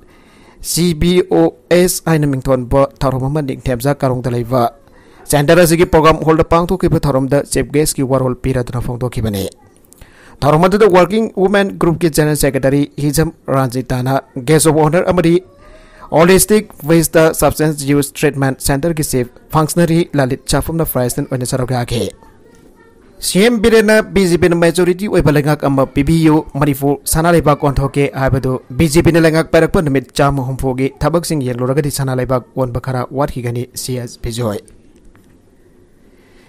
CBOS ꯍꯥꯏꯅ ꯃꯤꯡꯊꯣꯟꯕ ꯊꯧꯔꯝ ꯑꯃ ꯅꯤꯡꯊꯦꯝꯆꯥ ꯀꯥꯔꯣꯡꯗ ꯂꯩꯕ ꯁꯦꯟꯇꯔ ꯑꯁꯤꯒꯤ ꯄ꯭ꯔꯣꯒ꯭ꯔꯥꯝ ꯍꯣꯜꯗ ꯄꯥꯡꯊꯣꯛꯈꯤꯕ ꯊꯧꯔꯝꯗ ꯆꯤꯐ ꯒꯦꯁꯀꯤ ꯋꯥꯔꯣꯜ ꯄꯤꯔꯗꯨꯅ ꯐꯣꯡꯗꯣꯛꯈꯤꯕꯅꯤ꯫ ꯊꯧꯔꯝ ꯑꯗꯨꯗ ꯋꯥꯔꯀꯤꯡ ꯋꯨꯃꯦꯟ ꯒ꯭ꯔꯨꯞꯀꯤ ꯖꯦꯅꯔꯦꯜ ꯁꯦꯀ꯭ꯔꯦꯇꯔꯤ ꯍꯤꯖꯝ ꯔꯥꯟꯖꯤꯇꯥꯅ ꯒꯦꯁ ꯑꯣꯐ ꯑꯣꯅꯔ ꯑꯃꯗꯤ Holistic Waste Substance Use Treatment Centerꯒꯤ ꯆꯤꯐ ꯐꯪꯁꯅꯔꯤ ꯂꯂꯤꯠ ꯆꯥꯐꯝꯅ ꯄ꯭ꯔꯥꯏꯖꯇꯟ ꯑꯣꯏꯅ ꯁꯔꯨꯛ ꯌꯥꯈꯤ꯫ CM ꯕꯤꯔꯦꯟꯅ BJPꯅ ꯃꯦꯖꯣꯔꯤꯇꯤ ꯑꯣꯏꯕ ꯂꯩꯉꯥꯛ ꯑꯃ ꯄꯤꯕꯤꯌꯨ, ꯃꯅꯤꯄꯨꯔ ꯁꯅꯥ ꯂꯩꯕꯥꯛ ꯑꯣꯟꯊꯣꯛꯀꯦ ꯍꯥꯏꯕꯗꯨ BJPꯅ ꯂꯩꯉꯥꯛ ꯄꯥꯏꯔꯛꯄ ꯅꯨꯃꯤꯠ ꯆꯥꯝꯃ ꯍꯨꯝꯐꯨꯒꯤ ꯊꯕꯛꯁꯤꯡ ꯌꯦꯡꯂꯨꯔꯒꯗꯤ ꯁꯅꯥ ꯂꯩꯕꯥꯛ ꯑꯣꯟꯕ ꯈꯔ ꯋꯥꯠꯈꯤꯒꯅꯤ, C S Bijoy.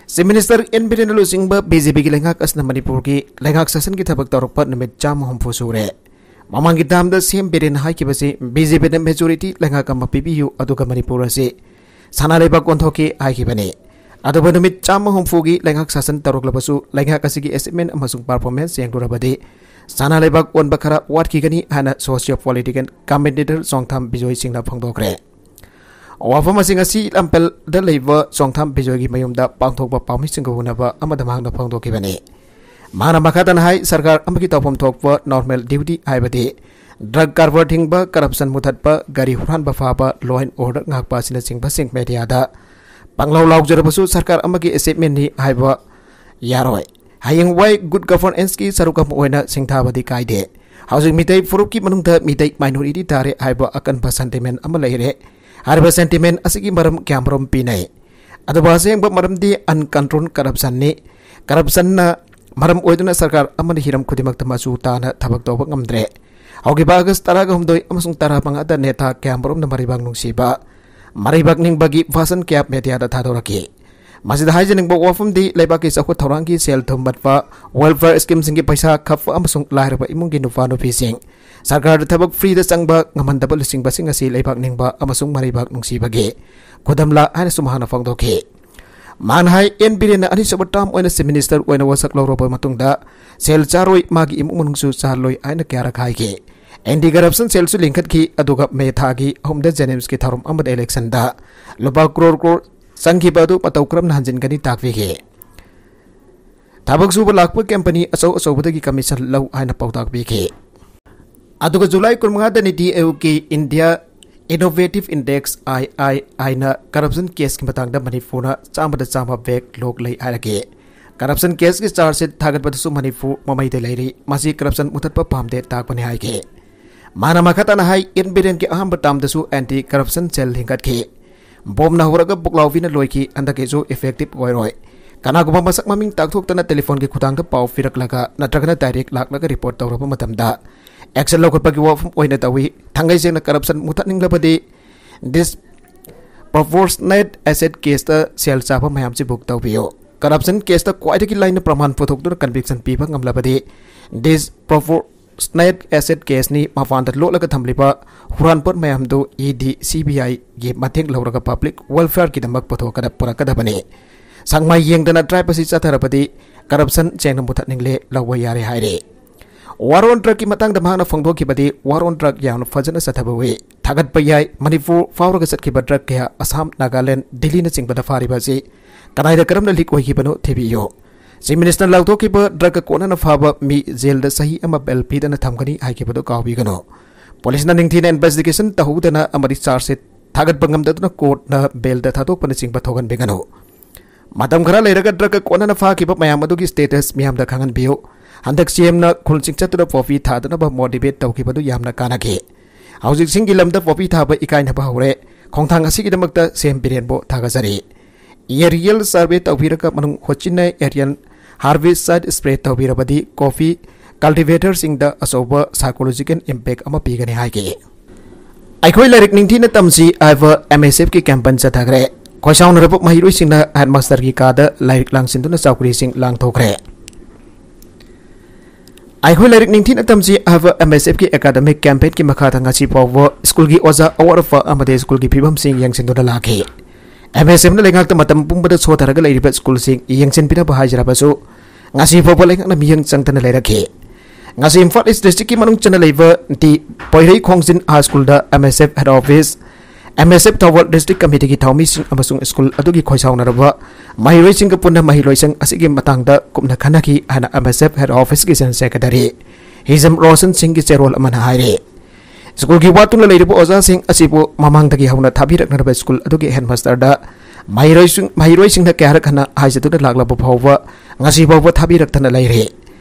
Chief minister N ꯕꯤꯔꯦꯟꯅ ꯂꯨꯆꯤꯡꯕ BJPꯒꯤ ꯂꯩꯉꯥꯛ ꯑꯁꯤꯅ ꯃꯅꯤꯄꯨꯔꯒꯤ ꯂꯩꯉꯥꯛ ꯁꯦꯁꯟꯒꯤ ꯊꯕꯛ ꯇꯧꯔꯛꯄ ꯅꯨꯃꯤꯠ ꯆꯥꯝꯃ ꯍꯨꯝꯐꯨ ꯁꯨꯔꯦ꯫ ꯃꯃꯥꯡꯒꯤ ꯇꯥꯝꯗ CM ꯕꯤꯔꯦꯟꯅ ꯍꯥꯏꯈꯤꯕꯁꯤ BJPꯗ ꯃꯦꯖꯣꯔꯤꯇꯤ ꯂꯩꯉꯥꯛ ꯑꯃ ꯄꯤꯕꯤꯌꯨ, ꯑꯗꯨꯒ ꯃꯅꯤꯄꯨꯔ ꯑꯁꯤ ꯁꯅꯥ ꯂꯩꯕꯥꯛ ꯑꯣꯟꯊꯣꯛꯈꯤ ꯍꯥꯏꯈꯤꯕꯅꯤ꯫ ꯑꯗꯨꯕꯨ ꯅꯨꯃꯤꯠ ꯆꯥꯝꯃ ꯍꯨꯝꯐꯨꯒꯤ ꯂꯩꯉꯥꯛ ꯁꯥꯁꯟ ꯇꯧꯔꯛꯂꯕꯁꯨ ꯂꯩꯉꯥꯛ ꯑꯁꯤꯒꯤ ꯑꯦꯆꯤꯞꯃꯦꯟ ꯑꯃꯁꯨꯡ ꯄꯔꯐꯣꯔꯃꯦꯟꯁ ꯌꯦꯡꯂꯨꯔꯕꯗꯤ ꯁꯅꯥ ꯂꯩꯕꯥꯛ ꯑꯣꯟꯕ ꯈꯔ ꯋꯥꯠꯈꯤꯒꯅꯤ ꯍꯥꯏꯅ ꯁꯣꯁꯤꯌꯣ ꯄꯣꯂꯤꯇꯤꯀꯦꯜ ꯀꯃꯦꯟꯇꯦꯇꯔ ꯆꯣꯡꯊꯥꯝ ꯕꯤꯖꯣꯏ ꯁꯤꯡꯅ ꯐꯣꯡꯗꯣꯛꯈ꯭ꯔꯦ꯫ ꯋꯥꯐꯝ ꯑꯁꯤ ꯉꯁꯤ ꯂꯝꯐꯦꯜꯗ ꯂꯩꯕ ꯆꯣꯡꯊꯥꯝ ꯕꯤꯖꯣꯏꯒꯤ ꯃꯌꯨꯝꯗ ꯄꯥꯡꯊꯣꯛꯄ ꯄꯥꯎꯃꯤꯁꯤꯡꯒ ꯎꯅꯕ ꯑꯃꯗ ꯃꯍꯥꯛꯅ ꯐꯣꯡꯗꯣꯛꯈꯤꯕꯅꯤ꯫ ꯃꯍꯥꯛꯅ ꯃꯈꯥ ꯇꯥꯅ ꯍꯥꯏ, ꯁꯔꯀꯥꯔ ꯑꯃꯒꯤ ꯇꯧꯐꯝ ꯊꯣꯛꯄ ꯅꯣꯔꯃꯦꯜ ꯗ꯭ꯌꯨꯇꯤ ꯍꯥꯏꯕꯗꯤ ꯗ꯭ꯔꯒ ꯀꯔꯕꯥꯔ ꯊꯤꯡꯕ, ꯀꯔꯞꯁꯟ ꯃꯨꯊꯠꯄ, ꯒꯥꯔꯤ ꯍꯨꯔꯥꯟꯕ ꯐꯥꯕ, ꯂꯣ ꯑꯦꯟ ꯑꯣꯔꯗꯔ ꯉꯥꯛꯄ ꯑꯁꯤꯅꯆꯤꯡꯕꯁꯤꯡ ꯃꯦꯗꯤꯌꯥꯗ ꯄꯪꯂꯥꯎ ꯂꯥꯎꯖꯔꯕꯁꯨ ꯁꯔꯀꯥꯔ ꯑꯃꯒꯤ ꯑꯦꯆꯤꯞꯃꯦꯟꯅꯤ ꯍꯥꯏꯕ ꯌꯥꯔꯣꯏ꯫ ꯍꯌꯦꯡꯋꯥꯏ ꯒꯨꯗ ꯒꯚꯔꯅꯦꯟꯁꯀꯤ ꯁꯔꯨꯛ ꯑꯃ ꯑꯣꯏꯅ ꯁꯤꯡꯊꯥꯕꯗꯤ ꯀꯥꯏꯗꯦ꯫ ꯍꯧꯖꯤꯛ ꯃꯤꯇꯩ ꯐꯨꯔꯨꯞꯀꯤ ꯃꯅꯨꯡꯗ ꯃꯤꯇꯩ ꯃꯥꯏꯅꯣꯔꯤꯇꯤ ꯇꯥꯔꯦ ꯍꯥꯏꯕ ꯑꯀꯟꯕ ꯁꯦꯟꯇꯤꯃꯦꯟ ꯑꯃ ꯂꯩꯔꯦ꯫ ꯍꯥꯏꯔꯤꯕ ꯁꯦꯟꯇꯤꯃꯦꯟ ꯑꯁꯤꯒꯤ ꯃꯔꯝ ꯀꯌꯥꯃꯔꯨꯝ ꯄꯤꯅꯩ꯫ ꯑꯗꯨꯕꯨ ꯑꯁꯦꯡꯕ ꯃꯔꯝꯗꯤ ꯑꯟꯀꯟꯇ꯭ꯔꯣꯜ ꯀꯔꯞꯁꯟꯅꯤ꯫ ꯀꯔꯞꯁꯟꯅ ꯃꯔꯝ ꯑꯣꯏꯗꯨꯅ ꯁꯔꯀꯥꯔ ꯑꯃꯅ ꯍꯤꯔꯝ ꯈꯨꯗꯤꯡꯃꯛꯇ ꯃꯆꯨ ꯇꯥꯅ ꯊꯕꯛ ꯇꯧꯕ ꯉꯝꯗ꯭ꯔꯦ꯫ ꯍꯧꯈꯤꯕ ꯑꯥꯒꯁ ꯇꯔꯥꯒ ꯍꯨꯝꯗꯣꯏ ꯑꯃꯁꯨꯡ ꯇꯔꯥꯃꯉꯥꯗ ꯅꯦꯇꯥ ꯀꯌꯥꯃꯔꯨꯝꯅ ꯃꯔꯩꯕꯥꯛ ꯅꯨꯡꯁꯤꯕ, ꯃꯔꯩꯕꯥꯛ ꯅꯤꯡꯕꯒꯤ ꯚꯥꯁꯟ ꯀꯌꯥ ꯃꯦꯗꯤꯌꯥꯗ ꯊꯥꯗꯣꯔꯛꯈꯤ꯫ ꯃꯁꯤꯗ ꯍꯥꯏꯖꯅꯤꯡꯕ ꯋꯥꯐꯝꯗꯤ ꯂꯩꯕꯥꯛꯀꯤ ꯆꯥꯎꯈꯠ ꯊꯧꯔꯥꯡꯒꯤ ꯁꯦꯜ ꯊꯨꯝ ꯃꯠꯄ, ꯋꯦꯜꯐꯤꯌꯔ ꯁ꯭ꯀꯤꯝꯁꯤꯡꯒꯤ ꯄꯩꯁꯥ ꯈꯞꯄ ꯑꯃꯁꯨꯡ ꯂꯥꯏꯔꯕ ꯏꯃꯨꯡꯒꯤ ꯅꯨꯄꯥ ꯅꯨꯄꯤꯁꯤꯡ ꯁꯔꯀꯥꯔꯗ ꯊꯕꯛ ꯐ꯭ꯔꯤꯗ ꯆꯪꯕ ꯉꯝꯍꯟꯗꯕ ꯂꯨꯆꯤꯡꯕꯁꯤꯡ ꯑꯁꯤ ꯂꯩꯕꯥꯛ ꯅꯤꯡꯕ ꯑꯃꯁꯨꯡ ꯃꯔꯩꯕꯥꯛ ꯅꯨꯡꯁꯤꯕꯒꯤ ꯈꯨꯗꯝꯂꯥ ꯍꯥꯏꯅꯁꯨ ꯃꯍꯥꯛꯅ ꯐꯣꯡꯗꯣꯛꯈꯤ꯫ ꯃꯥꯅ ꯍꯥꯏ, ꯑꯦꯟ ꯕꯤꯔꯦꯟꯅ ꯑꯅꯤꯁꯨꯕ ꯇꯥꯔꯝ ꯑꯣꯏꯅ ꯆꯤꯐ ꯃꯤꯅꯤꯁꯇꯔ ꯑꯣꯏꯅ ꯋꯥꯁꯛ ꯂꯧꯔꯕ ꯃꯇꯨꯡꯗ ꯁꯦꯜ ꯆꯥꯔꯣꯏ, ꯃꯥꯒꯤ ꯏꯃꯨꯡ ꯃꯅꯨꯡꯁꯨ ꯆꯥꯔꯣꯏ ꯍꯥꯏꯅ ꯀꯌꯥꯔꯛ ꯍꯥꯏꯈꯤ꯫ ꯑꯦꯟꯇꯤ ꯀꯔꯞꯁꯟ ꯁꯦꯜꯁꯨ ꯂꯤꯡꯈꯠꯈꯤ, ꯑꯗꯨꯒ ꯃꯦ ꯊꯥꯒꯤ ꯑꯍꯨꯝꯗ ꯖꯦꯅꯤꯝꯁꯀꯤ ꯊꯧꯔꯝ ꯑꯃꯗ ꯏꯂꯦꯛꯁꯟꯗ ꯂꯨꯄꯥ ꯀ꯭ꯔꯣꯔ ꯀ꯭ꯔꯣꯔ ꯆꯪꯈꯤꯕ ꯑꯗꯨ ꯃꯇꯧ ꯀꯔꯝꯅ ꯍꯟꯖꯤꯟꯒꯅꯤ ꯇꯥꯛꯄꯤꯈꯤ꯫ ꯊꯕꯛ ꯁꯨꯕ ꯂꯥꯛꯄ ꯀꯝꯄꯅꯤ ꯑꯆꯧ ꯑꯆꯧꯕꯗꯒꯤ ꯀꯃꯤꯁꯟ ꯂꯧ ꯍꯥꯏꯅ ꯄꯥꯎꯇꯥꯛ ꯄꯤꯈꯤ꯫ ꯑꯗꯨꯒ ꯖꯨꯂꯥꯏ ꯀꯨꯟꯃꯉꯥꯗ ꯅꯤꯇꯤ ꯑꯥꯌꯣꯒꯀꯤ ꯏꯟꯗꯤꯌꯥ ꯏꯅꯣꯚꯦꯇꯤꯚ ꯏꯟꯗꯦꯛꯁ, ꯑꯥꯏ ꯑꯥꯏ ꯑꯥꯏꯅ ꯀꯔꯞꯁꯟ ꯀꯦꯁꯀꯤ ꯃꯇꯥꯡꯗ ꯃꯅꯤꯄꯨꯔꯅ ꯆꯥꯝꯃꯗ ꯆꯥꯝꯃ ꯕꯦꯛꯂꯣꯛ ꯂꯩ ꯍꯥꯏꯔꯛꯈꯤ꯫ ꯀꯔꯞꯁꯟ ꯀꯦꯁꯀꯤ ꯆꯥꯔꯖ ꯁꯤꯠ ꯊꯥꯒꯠꯄꯗꯁꯨ ꯃꯅꯤꯄꯨꯔ ꯃꯃꯩꯗ ꯂꯩꯔꯤ, ꯃꯁꯤ ꯀꯔꯞꯁꯟ ꯃꯨꯊꯠꯄ ꯄꯥꯝꯗꯦ ꯇꯥꯛꯄꯅꯤ ꯍꯥꯏꯈꯤ꯫ ꯃꯥꯅ ꯃꯈꯥ ꯇꯥꯅ ꯍꯥꯏ, ꯑꯦꯟ ꯕꯤꯔꯦꯟꯒꯤ ꯑꯍꯥꯟꯕ ꯇꯥꯔꯝꯗꯁꯨ ꯑꯦꯟꯇꯤ ꯀꯔꯞꯁꯟ ꯁꯦꯜ ꯂꯤꯡꯈꯠꯈꯤ꯫ ꯕꯣꯝꯅ ꯍꯧꯔꯒ ꯄꯨꯛꯂꯥꯎꯕꯤꯅ ꯂꯣꯏꯈꯤ, ꯍꯟꯗꯛꯀꯤꯁꯨ ꯏꯐꯦꯛꯇꯤꯚ ꯑꯣꯏꯔꯣꯏ꯫ ꯀꯅꯥꯒꯨꯝꯕ ꯃꯁꯛ ꯃꯃꯤꯡ ꯇꯥꯛꯊꯣꯛꯇꯅ ꯇꯦꯂꯤꯐꯣꯟꯒꯤ ꯈꯨꯊꯥꯡꯗ ꯄꯥꯎ ꯄꯤꯔꯛꯂꯒ ꯅꯠꯇ꯭ꯔꯒꯅ ꯗꯥꯏꯔꯦꯛ ꯂꯥꯛꯂꯒ ꯔꯤꯄꯣꯔꯠ ꯇꯧꯔꯕ ꯃꯇꯝꯗ ꯑꯦꯛꯁꯟ ꯂꯧꯈꯠꯄꯒꯤ ꯋꯥꯐꯝ ꯑꯣꯏꯅ ꯇꯧꯏ꯫ ꯊꯥꯡꯒꯩ ꯁꯦꯡꯅ ꯀꯔꯞꯁꯟ ꯃꯨꯊꯠꯅꯤꯡꯂꯕꯗꯤ ꯗꯤꯁꯄ꯭ꯔꯣꯄꯣꯔꯁꯅꯦꯠ ꯑꯦꯁꯦꯠ ꯀꯦꯁꯇ ꯁꯦꯜ ꯆꯥꯕ ꯃꯌꯥꯝꯁꯤ ꯕꯨꯛ ꯇꯧꯕꯤꯌꯨ꯫ ꯀꯔꯞꯁꯟ ꯀꯦꯁꯇ ꯈ꯭ꯋꯥꯏꯗꯒꯤ ꯂꯥꯏꯅ ꯄ꯭ꯔꯃꯥꯟ ꯄꯨꯊꯣꯛꯇꯨꯅ ꯀꯟꯚꯤꯛꯁꯟ ꯄꯤꯕ ꯉꯝꯂꯕꯗꯤ ꯗꯤꯁꯄ꯭ꯔꯣꯄꯣꯔꯁꯅꯦꯠ ꯑꯦꯁꯦꯠ ꯀꯦꯁꯅꯤ꯫ ꯃꯄꯥꯟꯗ ꯂꯣꯠꯂꯒ ꯊꯝꯂꯤꯕ ꯍꯨꯔꯥꯟꯄꯣꯠ ꯃꯌꯥꯝꯗꯨ ꯏ ꯗꯤ, ꯁꯤ ꯕꯤ ꯑꯥꯏꯒꯤ ꯃꯇꯦꯡ ꯂꯧꯔꯒ ꯄꯕ꯭ꯂꯤꯛ ꯋꯦꯜꯐꯤꯌꯔꯒꯤꯗꯃꯛ ꯄꯨꯊꯣꯛꯀꯗ-, ꯄꯨꯔꯛꯀꯗꯕꯅꯤ꯫ ꯁꯪꯃꯥꯏ ꯌꯦꯡꯗꯅ ꯇ꯭ꯔꯥꯏꯞ ꯑꯁꯤ ꯆꯠꯊꯔꯕꯗꯤ ꯀꯔꯞꯁꯟ ꯁꯦꯡꯅ ꯃꯨꯊꯠꯅꯤꯡꯂꯦ, ꯂꯧꯕ ꯌꯥꯔꯦ ꯍꯥꯏꯔꯦ꯫ ꯋꯥꯔ ꯑꯣꯟ ꯗ꯭ꯔꯒꯀꯤ ꯃꯇꯥꯡꯗ ꯃꯍꯥꯛꯅ ꯐꯣꯡꯗꯣꯛꯈꯤꯕꯗꯤ, ꯋꯥꯔ ꯑꯣꯟ ꯗ꯭ꯔꯒ ꯌꯥꯝꯅ ꯐꯖꯅ ꯆꯠꯊꯕ ꯎꯏ꯫ ꯊꯥꯒꯠꯄ ꯌꯥꯏ, ꯃꯅꯤꯄꯨꯔ ꯐꯥꯎꯔꯒ ꯆꯠꯈꯤꯕ ꯗ꯭ꯔꯒ ꯀꯌꯥ ꯑꯁꯥꯝ, ꯅꯥꯒꯥꯂꯦꯟ, ꯗꯤꯜꯂꯤꯅꯆꯤꯡꯕꯗ ꯐꯥꯔꯤꯕ ꯑꯁꯤ ꯀꯗꯥꯏꯗ ꯀꯔꯝꯅ ꯂꯤꯛ ꯑꯣꯏꯈꯤꯕꯅꯣ ꯊꯤꯕꯤꯌꯨ꯫ ꯆꯤꯐ ꯃꯤꯅꯤꯁꯇꯔꯅ ꯂꯥꯎꯊꯣꯛꯈꯤꯕ ꯗ꯭ꯔꯒꯀ ꯀꯣꯟꯅꯅ ꯐꯥꯕ ꯃꯤ ꯖꯦꯜꯗ ꯆꯍꯤ ꯑꯃ ꯕꯦꯜ ꯄꯤꯗꯅ ꯊꯝꯒꯅꯤ ꯍꯥꯏꯈꯤꯕꯗꯨ ꯀꯥꯎꯕꯤꯒꯅꯨ꯫ ꯄꯨꯂꯤꯁꯅ ꯅꯤꯡꯊꯤꯅ ꯏꯟꯚꯦꯁꯇꯤꯒꯦꯁꯟ ꯇꯧꯍꯧꯗꯅ ꯑꯃꯗꯤ ꯆꯥꯔꯖ ꯁꯤꯠ ꯊꯥꯒꯠꯄ ꯉꯝꯗꯗꯨꯅ ꯀꯣꯔꯠꯅ ꯕꯦꯜꯗ ꯊꯥꯗꯣꯛꯄꯅꯆꯤꯡꯕ ꯊꯣꯛꯍꯟꯕꯤꯒꯅꯨ꯫ ꯃꯇꯝ ꯈꯔ ꯂꯩꯔꯒ ꯗ꯭ꯔꯒꯀ ꯀꯣꯟꯅꯅ ꯐꯥꯈꯤꯕ ꯃꯌꯥꯝ ꯑꯗꯨꯒꯤ ꯁ꯭ꯇꯦꯇꯁ ꯃꯤꯌꯥꯝꯗ ꯈꯪꯍꯟꯕꯤꯌꯨ꯫ ꯍꯟꯗꯛ ꯁꯤ ꯑꯦꯝꯅ ꯈꯨꯜꯁꯤꯡ ꯆꯠꯇꯨꯅ ꯄꯣꯄꯤ ꯊꯥꯗꯅꯕ ꯃꯣꯇꯤꯚꯦꯠ ꯇꯧꯈꯤꯕꯗꯨ ꯌꯥꯝꯅ ꯀꯥꯟꯅꯈꯤ꯫ ꯍꯧꯖꯤꯛ ꯆꯤꯡꯒꯤ ꯂꯝꯗ ꯄꯣꯄꯤ ꯊꯥꯕ ꯏꯀꯥꯏꯅꯕ ꯍꯧꯔꯦ꯫ ꯈꯣꯡꯊꯥꯡ ꯑꯁꯤꯒꯤꯗꯃꯛꯇ ꯁꯤ ꯑꯦꯝ ꯕꯤꯔꯦꯟꯕꯨ ꯊꯥꯒꯠꯆꯔꯤ꯫ ꯑꯦꯔꯤꯌꯦꯜ ꯁꯔꯚꯦ ꯇꯧꯕꯤꯔꯒ ꯃꯅꯨꯡ ꯍꯨꯠꯆꯤꯟꯅ ꯑꯦꯔꯤꯌꯦꯜ ꯍꯥꯔꯕꯤꯁꯥꯏꯗ ꯁ꯭ꯄ꯭ꯔꯦ ꯇꯧꯕꯤꯔꯕꯗꯤ ꯀꯣꯐꯤ ꯀꯜꯇꯤꯚꯦꯇꯔꯁꯤꯡꯗ ꯑꯆꯧꯕ ꯁꯥꯏꯀꯣꯂꯣꯖꯤꯀꯦꯜ ꯏꯝꯄꯦꯛ ꯑꯃ ꯄꯤꯒꯅꯤ ꯍꯥꯏꯈꯤ꯫ ꯑꯩꯈꯣꯏ ꯂꯥꯏꯔꯤꯛ ꯅꯤꯡꯊꯤꯅ ꯇꯝꯁꯤ ꯍꯥꯏꯕ ꯑꯦꯝ ꯑꯦꯁ ꯑꯦꯐꯀꯤ ꯀꯦꯝꯄꯦꯟ ꯆꯠꯊꯈ꯭ꯔꯦ꯫ ꯈꯣꯏꯁꯥꯎꯅꯔꯕ ꯃꯍꯩꯔꯣꯏꯁꯤꯡꯅ ꯍꯦꯗꯃꯥꯁꯇꯔꯒꯤ ꯀꯥꯗ ꯂꯥꯏꯔꯤꯛ ꯂꯥꯡꯁꯤꯟꯗꯨꯅ ꯆꯧꯀ꯭ꯔꯤꯁꯤꯡ ꯂꯥꯡꯊꯣꯛꯈ꯭ꯔꯦ꯫ ꯑꯩꯈꯣꯏ ꯂꯥꯏꯔꯤꯛ ꯅꯤꯡꯊꯤꯅ ꯇꯝꯁꯤ ꯍꯥꯏꯕ M S F ꯀꯤ academic campaign ꯀꯤ ꯃꯈꯥꯗ ꯉꯁꯤ ꯐꯥꯎꯕ ꯁ꯭ꯀꯨꯜꯒꯤ ꯑꯣꯖꯥ, ꯑꯋꯥꯠ ꯑꯄꯥ ꯑꯃꯗꯤ ꯁ꯭ꯀꯨꯜꯒꯤ ꯐꯤꯕꯝꯁꯤꯡ ꯌꯦꯡꯁꯤꯟꯗꯨꯅ ꯂꯥꯛꯈꯤ꯫ M S F ꯅ ꯂꯩꯉꯥꯛꯇ ꯃꯇꯝ ꯄꯨꯝꯕꯗ ꯁꯣꯊꯔꯒ ꯂꯩꯔꯤꯕ ꯁ꯭ꯀꯨꯜꯁꯤꯡ ꯌꯦꯡꯁꯤꯟꯕꯤꯅꯕ ꯍꯥꯏꯖꯔꯕꯁꯨ, ꯉꯁꯤ ꯐꯥꯎꯕ ꯂꯩꯉꯥꯛꯅ ꯃꯤꯠꯌꯦꯡ ꯆꯪꯗꯅ ꯂꯩꯔꯛꯈꯤ꯫ ꯉꯁꯤ ꯏꯝꯐꯥꯜ ꯏꯁ ꯗꯤꯁꯇ꯭ꯔꯤꯛꯀꯤ ꯃꯅꯨꯡ ꯆꯟꯅ ꯂꯩꯕ ꯇꯤ ꯄꯣꯏꯔꯩ ꯈꯣꯡꯖꯤꯟ ꯍꯥꯏ ꯁ꯭ꯀꯨꯜꯗ M S F head office, M S F Thoubal district committee ꯒꯤ ꯊꯧꯃꯤꯁꯤꯡ ꯑꯃꯁꯨꯡ ꯁ꯭ꯀꯨꯜ ꯑꯗꯨꯒꯤ ꯈꯣꯏꯁꯥꯎꯅꯔꯕ ꯃꯍꯩꯔꯣꯏꯁꯤꯡꯒ ꯄꯨꯟꯅ ꯃꯍꯩꯂꯣꯏꯁꯪ ꯑꯁꯤꯒꯤ ꯃꯇꯥꯡꯗ ꯀꯨꯞꯅ ꯈꯟꯅꯈꯤ ꯍꯥꯏꯅ M S F head office ꯀꯤ general secretary ꯍꯤꯖꯝ ꯔꯣꯁꯟ ꯁꯤꯡꯒꯤ ꯆꯦꯔꯣꯜ ꯑꯃꯅ ꯍꯥꯏꯔꯤ꯫ ꯁ꯭ꯀꯨꯜꯒꯤ ꯋꯥꯠꯇꯨꯅ ꯂꯩꯔꯤꯕ ꯑꯣꯖꯥꯁꯤꯡ ꯑꯁꯤꯕꯨ ꯃꯃꯥꯡꯗꯒꯤ ꯍꯧꯅ ꯊꯥꯕꯤꯔꯛꯅꯔꯕ ꯁ꯭ꯀꯨꯜ ꯑꯗꯨꯒꯤ headmaster ꯗ ꯃꯍꯩꯔꯣꯏꯁꯤꯡ, ꯃꯍꯩꯔꯣꯏꯁꯤꯡꯅ ꯀꯌꯥꯔꯛ ꯍꯟꯅ ꯍꯥꯏꯖꯗꯨꯅ ꯂꯥꯛꯂꯕ ꯐꯥꯎꯕ ꯉꯁꯤ ꯐꯥꯎꯕ ꯊꯥꯕꯤꯔꯛꯇꯅ ꯂꯩꯔꯤ꯫